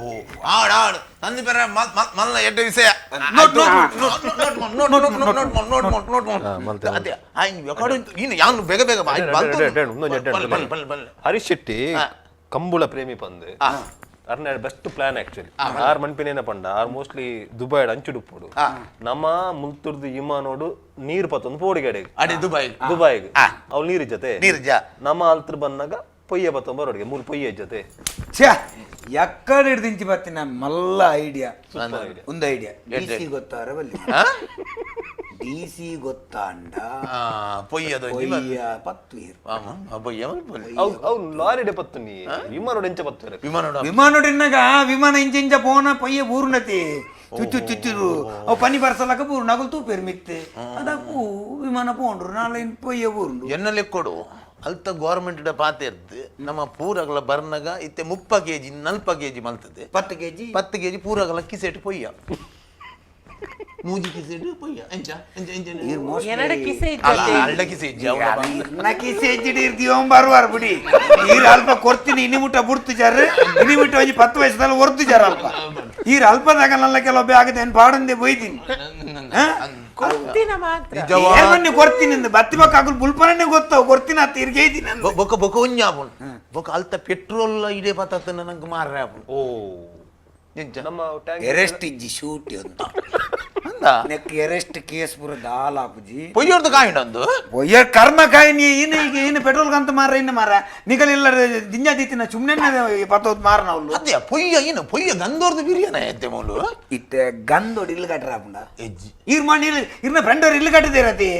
[SPEAKER 1] ಆಡ್ ಆಡ್ ನಂದಿ ಪರ ಮಲ್ಲ ಎಡ್ಡೆ ವಿಷಯ note note note note note note note note note ಅದೇ ಆಯ್ತು ನೀನು ಯಾನು ಬೇಗ ಬೇಗ
[SPEAKER 3] ಹರೀಶ್ ಶೆಟ್ಟಿ ಕಂಬುಳ ಪ್ರೇಮಿ ಪಂದು ಅರ್ನ best plan actually R ಮನ್ಪಿನೇನ ಪಂಡ are mostly Dubai ಅಂಚುಡುಪ್ಪುಡು ನಮ್ಮ ಮುಲ್ತುರ್ದು ಇಮಾನೋಡು ನೀರು ಪತ್ತೊಂದು ಪೋಡಿಗಡೆ
[SPEAKER 1] ಅಡೆ ದುಬೈ
[SPEAKER 3] ದುಬೈಗ್ ಅವ್ಳು ನೀರು ಜೊತೆ
[SPEAKER 1] ನೀರು
[SPEAKER 3] ನಮ್ಮ ಅಲ್ತ್ರ ಬಂದಾಗ ಪೊಯ್ಯ ಬತ್ತೊಂಬರೋಡಿಗೆ ಮೂರು ಪೊಯ್ಯ ಜೊತೆ
[SPEAKER 2] ಛೇ ಎಕ್ಕಡೆ ಹಿಡ್ದಿಂಚಿ ಬತ್ತಿನ ಮಲ್ಲ ಐಡಿಯಾ ಒಂದು ಐಡಿಯಾ ಡಿಸಿ ಗೊತ್ತಾರ ಬಲ್ಲಿ ಡಿಸಿ ಗೊತ್ತಾಂಡ
[SPEAKER 1] ಪೊಯ್ಯದ
[SPEAKER 2] ಪೊಯ್ಯ ಪತ್ತು
[SPEAKER 3] ಅವು ಲಾರಿಡೆ ಪತ್ತು ನೀ ವಿಮಾನೋಡು ಎಂಚ ಪತ್ತು
[SPEAKER 1] ವಿಮಾನೋಡು
[SPEAKER 2] ವಿಮಾನೋಡು ಇನ್ನಾಗ ವಿಮಾನ ಇಂಚ ಇಂಚ ಪೋನ ಪೊಯ್ಯ ಬೂರ್ನತಿ ಚುಚ್ಚು ಚುಚ್ಚುರು ಅವು ಪನಿ ಬರ್ಸಲಕ ಬೂರು ನಗಲು ತೂಪೇರು ಮಿತ್ತೆ ಅದಕ್ಕೂ ವಿಮಾನ ಪೋಂಡ್ರು ನಾಳೆ ಪೊಯ್ಯ ಬೂರುಂಡು
[SPEAKER 1] ಎನ್ನಲೆ ಕೊಡು ಅಲ್ತ ಗೌರ್ಮೆಂಟ್ ಪಾತೆ ಇರ್ದು ನಮ್ಮ ಪೂರಗಳ ಬರ್ನಗ ಇತ್ತೆ 30 ಕೆಜಿ 40 ಕೆಜಿ ಮಲ್ತದೆ
[SPEAKER 2] 10 ಕೆಜಿ 10
[SPEAKER 1] ಕೆಜಿ ಪೂರಗಳ ಕಿಸೆಟ್ ಪೊಯ್ಯ ಮೂಜಿ ಕಿಸೆಟ್ ಪೊಯ್ಯ ಎಂಚ ಎಂಚ ಎಂಚ
[SPEAKER 5] ಎನಡ ಕಿಸೆ
[SPEAKER 1] ಅಳ್ಳ ಕಿಸೆ ಇಜ್ಜಿ
[SPEAKER 2] ಇರ್ನ ಕಿಸೆ ಇಜ್ಜಿಡಿ ಇರ್ತೀವಿ ಬರುವಾರ ಬಿಡಿ ಈರ್ ಅಲ್ಪ ಕೊಡ್ತೀನಿ ಇನಿ ಮುಟ್ಟ ಬುಡ್ತು ಜಾರ ಇನಿ ಮುಟ್ಟ ಒಂಜಿ 10 ವಯಸ್ಸದಲ್ಲಿ ಒರ್ತು ಜಾರ ಅಲ್ಪ ಈರ್ ಅಲ್ಪದಾಗಲ್ಲ ಕೆಲವೊಬ್ಬ ಆಗದೆ ಏನು ಬಾಡಂದೆ ಬೊಯ್ತೀನಿ
[SPEAKER 5] ಕೊಡ್ತೀನ ಮಾತ್ರ
[SPEAKER 2] ಕೊಡ್ತೀನಿ ಬತ್ತಿ ಬಕ್ಕ ಆಗಲು ಬುಲ್ಪನೇ ಗೊತ್ತಾವು ಕೊಡ್ತೀನಿ ಅತ್ತ ಇರ್ಗೆ ಇದ್ದೀನಿ
[SPEAKER 1] ಬೊಕ ಬೊಕ ಒಂಜಿ ಆಪುಂಡು ಬೊಕ ಅಲ್ತ ಪೆಟ್ರೋಲ್ ಇಡೇ ಪತ್ತ ನಂಗೆ ಮಾರ್ರೆ ಆಪುಂಡು.
[SPEAKER 3] ಓ ನಮ್ಮ
[SPEAKER 2] ಎರೆಸ್ಟ್ ಇಜ್ಜಿ ಶೂಟ್ ಅಂತ neck arrest case ಪೂರ ದಾಲ ಆಪುಜಿ
[SPEAKER 1] ಪೊಯ್ಯೋರ್ದು ಕಾಯಿಂಡೊಂದು
[SPEAKER 2] ಪೊಯ್ಯ ಕರ್ಮ ಕಾಯಿ ನೀ ಇನ್ನು ಈಗ ಇನ್ನು ಪೆಟ್ರೋಲ್ ಕಂತ ಮಾರ ಇನ್ನು ಮಾರ ನಿಗಲಿಲ್ಲ ದಿಂಜ ದೀತಿನ ಸುಮ್ಮನೆ ಪತ್ತೋದ್ ಮಾರ ನಾವು
[SPEAKER 1] ಅದೇ ಪೊಯ್ಯ ಇನ್ನು ಪೊಯ್ಯ ಗಂದೋರ್ದು ಬಿರಿಯಾನ ಎತ್ತೆ ಮೂಲು
[SPEAKER 2] ಇತ್ತೆ ಗಂದೋಡು ಇಲ್ಲಿ ಕಟ್ರ ಆಪುಂಡ
[SPEAKER 1] ಎಜ್ಜಿ
[SPEAKER 2] ಇರ್ ಮಾಡಿ ಇರ್ನ ಫ್ರೆಂಡ್ ಅವ್ರು ಇಲ್ಲಿ ಕಟ್ಟಿದೇರತಿ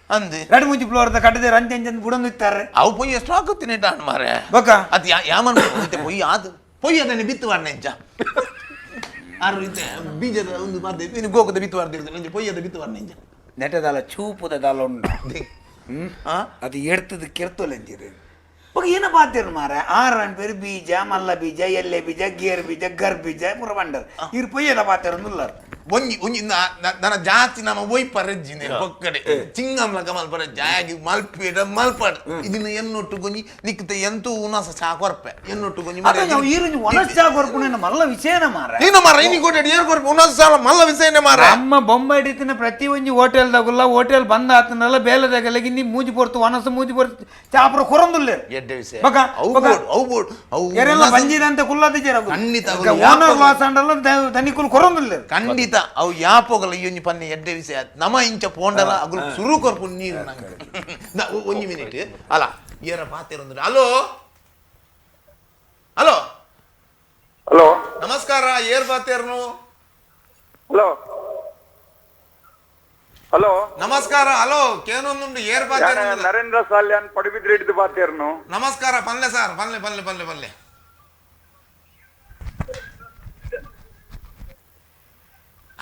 [SPEAKER 1] ಅಂದೆ
[SPEAKER 2] ರಡು ಮುಂಚಿ ಫ್ಲೋರ್ದ ಕಟ್ಟಿದೇರ ಅಂಚೆ ಅಂಚೆ ಬುಡೊಂದು ಇತ್ತಾರೆ
[SPEAKER 1] ಅವು ಪೊಯ್ಯ ಸ್ಟಾಕ್ ತಿನ್ನಿಟ್ಟಾಣ ಮಾರೆ
[SPEAKER 2] ಬೊಕ
[SPEAKER 1] ಅದು ಯಾಮನ್ ಇತ್ತೆ ಪೊಯ್ಯ ಆದು ಪೊಯ್ಯ ಅದನ್ನು ಬಿತ್ತು ವಾರ್ನೆ ಇಂಚ ಆರು ಇತ್ತೆ ಬೀಜದ ಒಂದು ಪಾದ ಇನ್ನು ಗೋಕದ ಬಿತ್ತು ವಾರ್ದಿರ್ತದೆ ಒಂಜಿ ಪೊಯ್ಯದ ಬಿತ್ತು ವಾರ್ನೆ ಇಂಚ
[SPEAKER 2] ನೆಟದಾಲ ಚೂಪುದ ದಾಲ ಉಂಡ ಅದು ಎಡ್ತದ ಕೆರ್ತೊಲೆಂಜಿರಿ ಬೊಕ ಏನ ಪಾತಿರ್ ಮಾರ ಆರ್ ಅನ್ಪೇರು ಬೀಜ ಮಲ್ಲ ಬೀಜ ಎಲ್ಲೆ ಬೀಜ ಗೇರ್ ಬೀಜ ಗರ್ ಬೀಜ ಪೂರ ಬಂಡರ್ ಇರ್ ಪೊಯ್ಯದ ಪಾತಿರಂದುಲ್ಲಾರ
[SPEAKER 1] ಒಂಜಿ ಒಂಜಿ ನನ್ನ ಜಾತಿ ನಮ್ಮ ಒಯ್ಪರಜ್ಜಿನೆ ಪೊಕ್ಕಡೆ ಚಿಂಗಮ್ಲ ಕಮಲ್ ಪರ ಜಾಗಿ ಮಲ್ಪೇಡ ಮಲ್ಪಾಡ್ ಇದನ್ನ ಎನ್ನೊಟ್ಟು ಗೊಂಜಿ ನಿಕ್ತ ಎಂತೂ ಉನಾಸ ಚಾ ಕೊರ್ಪೆ ಎನ್ನೊಟ್ಟು ಗೊಂಜಿ
[SPEAKER 2] ಈರುಂಜಿ ಒನಸ್ ಚಾ ಕೊರ್ಪುಣ ಮಲ್ಲ ವಿಷಯನ ಮಾರ
[SPEAKER 1] ನೀನು ಮಾರ ಇನಿ ಕೋಟೆ ಏರ್ ಕೊರ್ಪೆ ಉನಾಸ ಚಾಲ ಮಲ್ಲ ವಿಷಯನೇ ಮಾರ
[SPEAKER 2] ನಮ್ಮ ಬೊಂಬೈ ಹಿಡಿತಿನ ಪ್ರತಿ ಒಂಜಿ ಹೋಟೆಲ್ ದಾಗುಲ್ಲ ಹೋಟೆಲ್ ಬಂದ ಆತನಲ್ಲ ಬೇಲೆದಾಗಲ್ಲ ಇನ್ನಿ ಮೂಜಿ ಪೊರ್ತು ಒನಸ ಮೂಜಿ ಪೊರ್ತು ಚಾಪುರ ಕೊರಂದುಲ್ಲೆ
[SPEAKER 1] ಎಡ್ಡೆ ವಿಷಯ
[SPEAKER 2] ಬಕ
[SPEAKER 1] ಅವು ಬೋರ್ಡ್ ಅವು ಬೋರ್ಡ್ ಅವು
[SPEAKER 2] ಎರೆಲ್ಲ ಬಂಜಿದಂತೆ ಕುಲ್ಲದಿಜರ
[SPEAKER 1] ಖಂಡಿತ
[SPEAKER 2] ಓನರ್ ಲಾಸ್ ಅಂಡಲ್ಲ ದನಿಕುಲ್ ಕೊರಂದುಲ್ಲೆ
[SPEAKER 1] ಖಂಡಿತ ಅವು ಯಾಪೋಗಲ ಈ ಒಂಜಿ ಪನ್ನೆ ಎಡ್ಡೆ ವಿಷಯ ನಮ ಇಂಚ ಪೋಂಡಲ ಅಗುಲು ಸುರು ಕೊರ್ಪು ನೀರು ನಂಗೆ ಒಂಜಿ ಮಿನಿಟ್ ಅಲ್ಲ ಏರ ಪಾತಿರಂದ್ರೆ hello hello
[SPEAKER 7] hello
[SPEAKER 1] ನಮಸ್ಕಾರ ಏರ್ ಪಾತೇರ್ನು
[SPEAKER 7] ಹಲೋ
[SPEAKER 6] ಹಲೋ
[SPEAKER 1] ನಮಸ್ಕಾರ. ಹಲೋ ಕೇನೊಂದುಂಡು ಏರ್ ಪಾತೇರು.
[SPEAKER 6] ನರೇಂದ್ರ ಸಾಲ್ಯಾನ್ ಪಡುಬಿದ್ರಿ ಹಿಡಿದು ಪಾತೇರ್ನು.
[SPEAKER 1] ನಮಸ್ಕಾರ ಪಲ್ಲೆ ಸರ್, ಪಲ್ಲೆ ಪಲ್ಲೆ ಪಲ್ಲೆ ಪಲ್ಲೆ.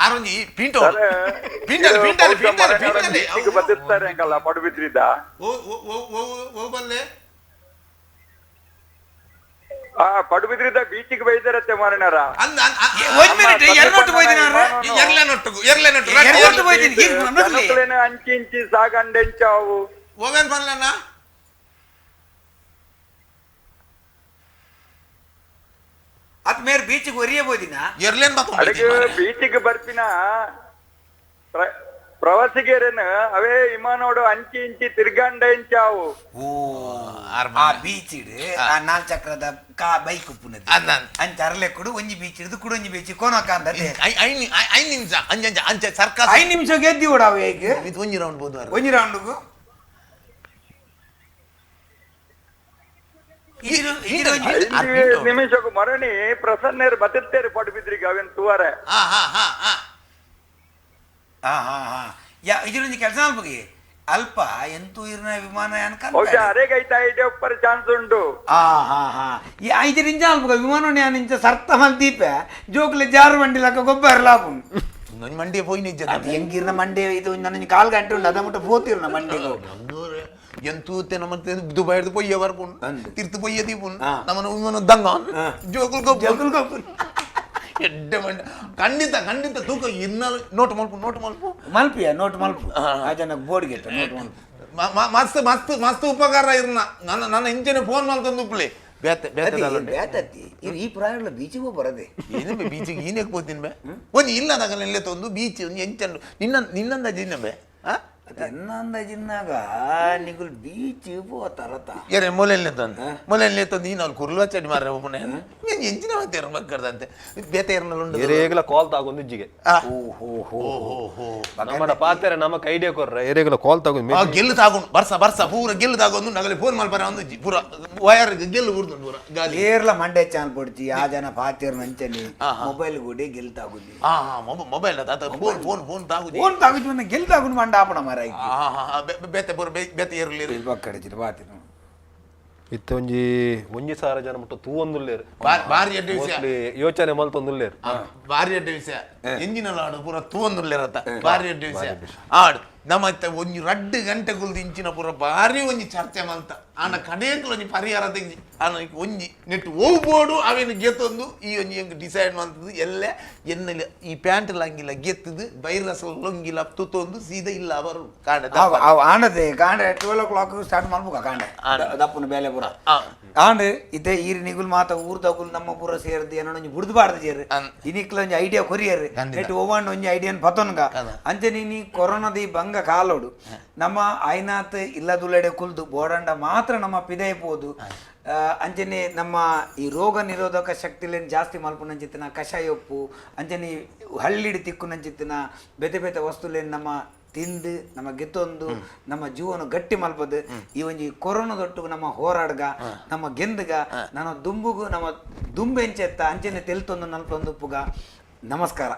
[SPEAKER 1] ಆರೊಂಜಿ ಪಿಂಟೋ ಪಿಂಟಲ್ ಪಿಂಟಲ್ ಪಿಂಟಲ್ ಪಿಂಟಲ್
[SPEAKER 6] ಬದುಕ್ತಾರೆ ಹಂಗಲ್ಲ ಪಡುಬಿದ್ರಿದ್ದ.
[SPEAKER 1] ಓ ಓ ಓ ಓ ಬಲ್ಲೆ.
[SPEAKER 6] ಆ ಪಡುಬಿದ್ರಿದ್ದ ಬೀಚಿಗೆ ಬೈದಾರತ್ತೆ ಮಾರನಾರ. ಅಂಚಿ ಇಂಚಿ ಸಾಗಂಡೆಂಚಾವು.
[SPEAKER 1] ಓವೇನ್ ಪನ್ಲಣ್ಣ?
[SPEAKER 2] ಅತ್ ಮೇರ್ ಬೀಚಿಗೆ ಒರಿಯ ಬೋದಿನ
[SPEAKER 1] ಎರ್ಲೇನ್
[SPEAKER 6] ಅದಕ್ಕೆ ಬೀಚಿಗೆ ಬರ್ಪಿನ ಪ್ರವಾಸಿಗರೇನು ಅವೇ ವಿಮಾನೋಡು ಅಂಚಿ ಇಂಚಿ ತಿರ್ಗಂಡ ಇಂಚಾವು.
[SPEAKER 2] ಓ ಆ ಬೀಚ್ ಇಡು ಆ ನಾಲ್ ಚಕ್ರದ ಕಾ ಬೈಕ್ ಉಪ್ಪುನದು ಅಂಚ ಅರ್ಲೆ ಕುಡು ಒಂಜಿ ಬೀಚ್ ಹಿಡಿದು ಕುಡು ಒಂಜಿ ಬೀಚ್ ಕೋನಕ ಅಂದ
[SPEAKER 1] ಐದು ನಿಮಿಷ ಅಂಚ ಅಂಚ ಅಂಚ ಸರ್ಕಾರ
[SPEAKER 2] 5 ನಿಮಿಷ ಗೆದ್ದಿ ಓಡಾವು ಈಗ
[SPEAKER 1] ಇದು ಒಂಜಿ ರೌಂಡ್ ಬೋದು
[SPEAKER 2] ಒಂಜಿ ರೌಂಡ್ಗು.
[SPEAKER 6] 5 ನಿಮಿಷಕ್ಕೂ ಮರಣಿ ಪ್ರಸನ್ನೇರು ಬದುತ್ತೇರು ಪಡುಬಿದ್ರಿಗೆ ಅವೇನ್ ತೂವರೆ.
[SPEAKER 1] ಹಾ ಹಾ ಹಾ ಹಾ
[SPEAKER 2] ಹಾ ಹಾ ಹಾ ಯಾ ಇದರೊಂದು ಕೆಲಸ ಅಲ್ಪಗೆ ಅಲ್ಪ ಎಂತೂ ಇರ್ನ ವಿಮಾನ
[SPEAKER 6] ಚಾನ್ಸ್ ಉಂಟು.
[SPEAKER 2] ಆ ಹಾ ಹಾ ಈ ಐದು ಇಂಚ ಅಲ್ಪ ವಿಮಾನ ಯಾನ್ ಇಂಚ ಸರ್ತ ಮಲ್ ದೀಪ ಜೋಕ್ಲೆ ಜಾರು ಬಂಡಿ ಲಕ್ಕ ಗೊಬ್ಬರ ಲಾಭ
[SPEAKER 1] ಒಂಜಿ ಮಂಡಿಯ ಪೋಯಿ ನಿಜ
[SPEAKER 2] ಅದು ಹೆಂಗಿರ್ನ ಮಂಡೆ ಇದು ನನ್ನ ಕಾಲ್ ಗಂಟೆ ಉಂಟು ಅದ ಮುಟ್ಟ ಪೋತಿರ್ನ ಮಂಡೆಗೆ.
[SPEAKER 1] ಎಂತೂತೆ ನಮ್ಮ ದುಬೈಡ್ದು ಪೊಯ್ಯ ಬರ್ಪುಂಡು ತಿರ್ತು ಪೊಯ್ಯ ದೀಪುಂಡು ನಮ್ಮನ ವಿಮಾನ ದಂಗ ಜೋಕುಲ್ ಗೊಬ್ಬ
[SPEAKER 2] ಜೋಕುಲ್ ಗೊಬ್ಬ
[SPEAKER 1] ಎಡ್ಡೆ ಮಂಡೆ. ಖಂಡಿತ ಖಂಡಿತ ತೂಕ ಇನ್ನಾಲು ನೋಟ್ ಮಲ್ಪು ನೋಟ್ ಮಲ್ಪು
[SPEAKER 2] ಮಲ್ಪಿಯ ನೋಟ್ ಮಲ್ಪು ಆ ಜನಕ್ಕೆ ಬೋರ್ಡ್ ಗೆಟ್ಟ ನೋಟ್ ಮಲ್ಪು.
[SPEAKER 1] ಮಸ್ತ್ ಮಸ್ತ್ ಮಸ್ತ್ ಉಪಕಾರ ಇರ್ನ ನನ್ನ ನನ್ನ ಇಂಚನೆ ಫೋನ್ ಮಲ್ತಂದು ಉಪ್ಪಲೆ ಬೇತೆ ಬೇತೆ
[SPEAKER 2] ಬೇತತ್ತಿ ಇರು ಈ ಪ್ರಾಯಗಳ ಬೀಚಿಗೆ ಬರದೆ
[SPEAKER 1] ಏನು ಬೇ ಬೀಚಿಗೆ ಈನೆಗೆ ಪೋತೀನಿ ಬೇ ಒಂದು ಇಲ್ಲ ನಗಲ ಎಲ್ಲೇ ತಂದು ಬೀಚ್ ಒಂದು ಎಂಚಂಡು ನಿನ್ನ ನಿನ್ನಂದ ಜಿನ್ನ ಬೇ
[SPEAKER 2] ಎನ್ನಂದಾಜಿನ್ನಾಗ ನಿಗುಲ್ ಬೀಚ್ ಪೋತಾರತ
[SPEAKER 1] ಏರೆ ಮೊಲೆಲ್ನೆ ತಂದು ಮೊಲೆಲ್ನೆ ತಂದು ನೀನು ಅಲ್ಲಿ ಕುರ್ಲುವ ಚಡಿ ಮಾರ್ರೆ ಒಬ್ಬನೇ ನೀನು ಎಂಚಿನ ಮಾತೇರು ಮಕ್ಕಳದಂತೆ ಬೇತೆ ಏರ್ನಲ್ಲ
[SPEAKER 3] ಎರೇಗಲ ಕಾಲ್ ತಾಗೊಂದು ಇಜ್ಜಿಗೆ. ನಮ್ಮಡ ಪಾತೆರೆ ನಮಕ್ ಐಡಿಯಾ ಕೊರ್ರ ಎರೇಗಲ ಕಾಲ್ ತಾಗೊಂದು
[SPEAKER 1] ಆ ಗೆಲ್ಲು ತಾಗೊಂಡು ಬರ್ಸ ಬರ್ಸ ಪೂರ ಗೆಲ್ಲು ತಾಗೊಂದು ನಗಲಿ ಫೋನ್ ಮಲ್ಪರ ಒಂದು ಇಜ್ಜಿ ಪೂರ ವಯರ್ ಗೆಲ್ಲು ಬುಡ್ದು ಪೂರ ಗಾಲಿ
[SPEAKER 2] ಏರ್ಲ ಮಂಡೆ ಚಾನ್ ಪೊಡ್ಚಿ ಆ ಜನ ಪಾತೇರ್ ನಂಚನಿ ಮೊಬೈಲ್ ಗುಡಿ ಗೆಲ್ ತಾಗುದಿ.
[SPEAKER 1] ಹಾ ಹಾ ಮೊಬೈಲ್ ಅದ ಫೋನ್ ಫೋನ್ ಫೋನ್ ತಾಗುದಿ
[SPEAKER 2] ಫೋನ್ ತಾಗುಜಿ ಬಂದ ಗೆಲ್ ತಾಗುದು ಮಂಡ ಆಪಣ ಮಾರ.
[SPEAKER 1] ಬೇತೆ ಪೂರ ಬೇತೆ ಏರ್ಲಿ
[SPEAKER 2] ಪಕ್ಕಡೆ ಬಾತಿನ
[SPEAKER 3] ಇತ್ತೆ ಒಂಜಿ ಒಂಜಿ ಸಾರ ಜನ ಮುಟ್ಟ ತೂವೊಂದುಲ್ಲೇರು
[SPEAKER 1] ಬಾರಿ ಎಡ್ಡೆ ವಿಷಯ
[SPEAKER 3] ಯೋಚನೆ ಮಲ್ತೊಂದುಲ್ಲೇರು
[SPEAKER 1] ಬಾರಿ ಎಡ್ಡೆ ವಿಷಯ ಎಂಜಿನ ಆಡು ಪೂರ ತೂವೊಂದುಲ್ಲೇರತ್ತ ಬಾರಿ ಎಡ್ಡೆ ವಿಷಯ ಆಡು ನಮ್ಮ ಒಂಜಿ ರಡ್ಡು ಗಂಟೆ ಕುಲ್ದು ಇಂಚಿನ ಪೂರ ಬಾರಿ ಒಂಜಿ ಚರ್ಚೆ ಮಲ್ತ ಆನ ಕಡೆಯಂಕುಲು ಒಂಜಿ ಪರಿಹಾರ ತೆಗ್ಜಿ ಆನ ಒಂಜಿ ನೆಟ್ಟು ಓವು ಬೋಡು ಅವೇನು ಗೆತ್ತೊಂದು ಈ ಒಂಜಿ ಎಂಕ್ ಡಿಸೈಡ್ ಮಂತದ್ದು ಎಲ್ಲ ಎನ್ನೆಲ್ಲ ಈ ಪ್ಯಾಂಟ್ ಲಂಗಿಲ ಗೆತ್ತದು ಬೈರಸ ಲೊಂಗಿಲ ತುತ್ತೊಂದು ಸೀದಾ ಇಲ್ಲ ಅವರು ಕಾಂಡ
[SPEAKER 2] ಆಂಡದೆ ಕಾಂಡ 12 o'clock start ಮಲ್ಪುಗ ಕಾಂಡ ದಪ್ಪನ ಬೇಲೆ ಪೂರ ಆಂಡ್ ಇತ್ತೆ ಈರ್ ನಿಗುಲ್ ಮಾತ ಊರ್ ತಗುಲ್ ನಮ್ಮ ಪೂರ ಸೇರ್ದು ಏನೋ ಒಂಜಿ ಬುಡ್ದು ಬಾರ್ದು ಸೇರು ಇನಿಕ್ಲ ಒಂಜಿ ಐಡಿಯಾ ಕೊರಿಯರ್ ನೆಟ್ ಓವಾಂಡ್ ಒಂಜಿ ಐಡಿಯಾನ್ ಪತೊನ್ಗ ಅಂಚೆ ನೀನಿ ಕೊರೋನಾದ ಈ ಬಂಗ ಕಾಲೋಡು ನಮ್ಮ ಐನಾತ್ ಇಲ್ಲದುಲ್ಲಡೆ ಕುಲ್ದು ಬೋಡಂಡ ಮಾತ್ರ ನಮ್ಮ ಪಿದಯಪೋದು. ಅಂಚನೆ ನಮ್ಮ ಈ ರೋಗ ನಿರೋಧಕ ಶಕ್ತಿಲೇನು ಜಾಸ್ತಿ ಮಲ್ಪುನಂಚಿತ್ತಿನ ಕಷಾಯ ಉಪ್ಪು ಅಂಚನೆ ಹಳ್ಳಿಡಿ ತಿಕ್ಕುನಂಚಿತ್ತಿನ ಬೇತೆ ಬೇತೆ ವಸ್ತುಲೇನು ನಮ್ಮ ತಿಂದು ನಮ್ಮ ಗೆತ್ತೊಂದು ನಮ್ಮ ಜೀವನ ಗಟ್ಟಿ ಮಲ್ಪದು ಈ ಒಂಜಿ ಕೊರೋನಾದೊಟ್ಟು ನಮ್ಮ ಹೋರಾಡ್ಗ ನಮ್ಮ ಗೆಂದ್ಗ ನನ್ನ ದುಂಬುಗು ನಮ್ಮ ದುಂಬೆಂಚೆತ್ತ ಅಂಚನೆ ತೆಲ್ತೊಂದು ನಲ್ಪೊಂದು ಉಪ್ಪುಗ. ನಮಸ್ಕಾರ.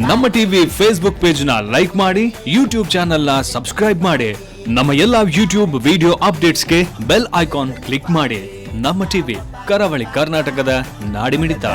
[SPEAKER 9] ನಮ್ಮ ಟಿವಿ ಫೇಸ್ಬುಕ್ ಪೇಜ್ ನ ಲೈಕ್ ಮಾಡಿ, ಯೂಟ್ಯೂಬ್ ಚಾನೆಲ್ ನ ಸಬ್ಸ್ಕ್ರೈಬ್ ಮಾಡಿ, ನಮ್ಮ ಎಲ್ಲಾ ಯೂಟ್ಯೂಬ್ ವಿಡಿಯೋ ಅಪ್ಡೇಟ್ಸ್ಗೆ ಬೆಲ್ ಐಕಾನ್ ಕ್ಲಿಕ್ ಮಾಡಿ. ನಮ್ಮ ಟಿವಿ ಕರಾವಳಿ ಕರ್ನಾಟಕದ ನಾಡಿಮಿಡಿತ.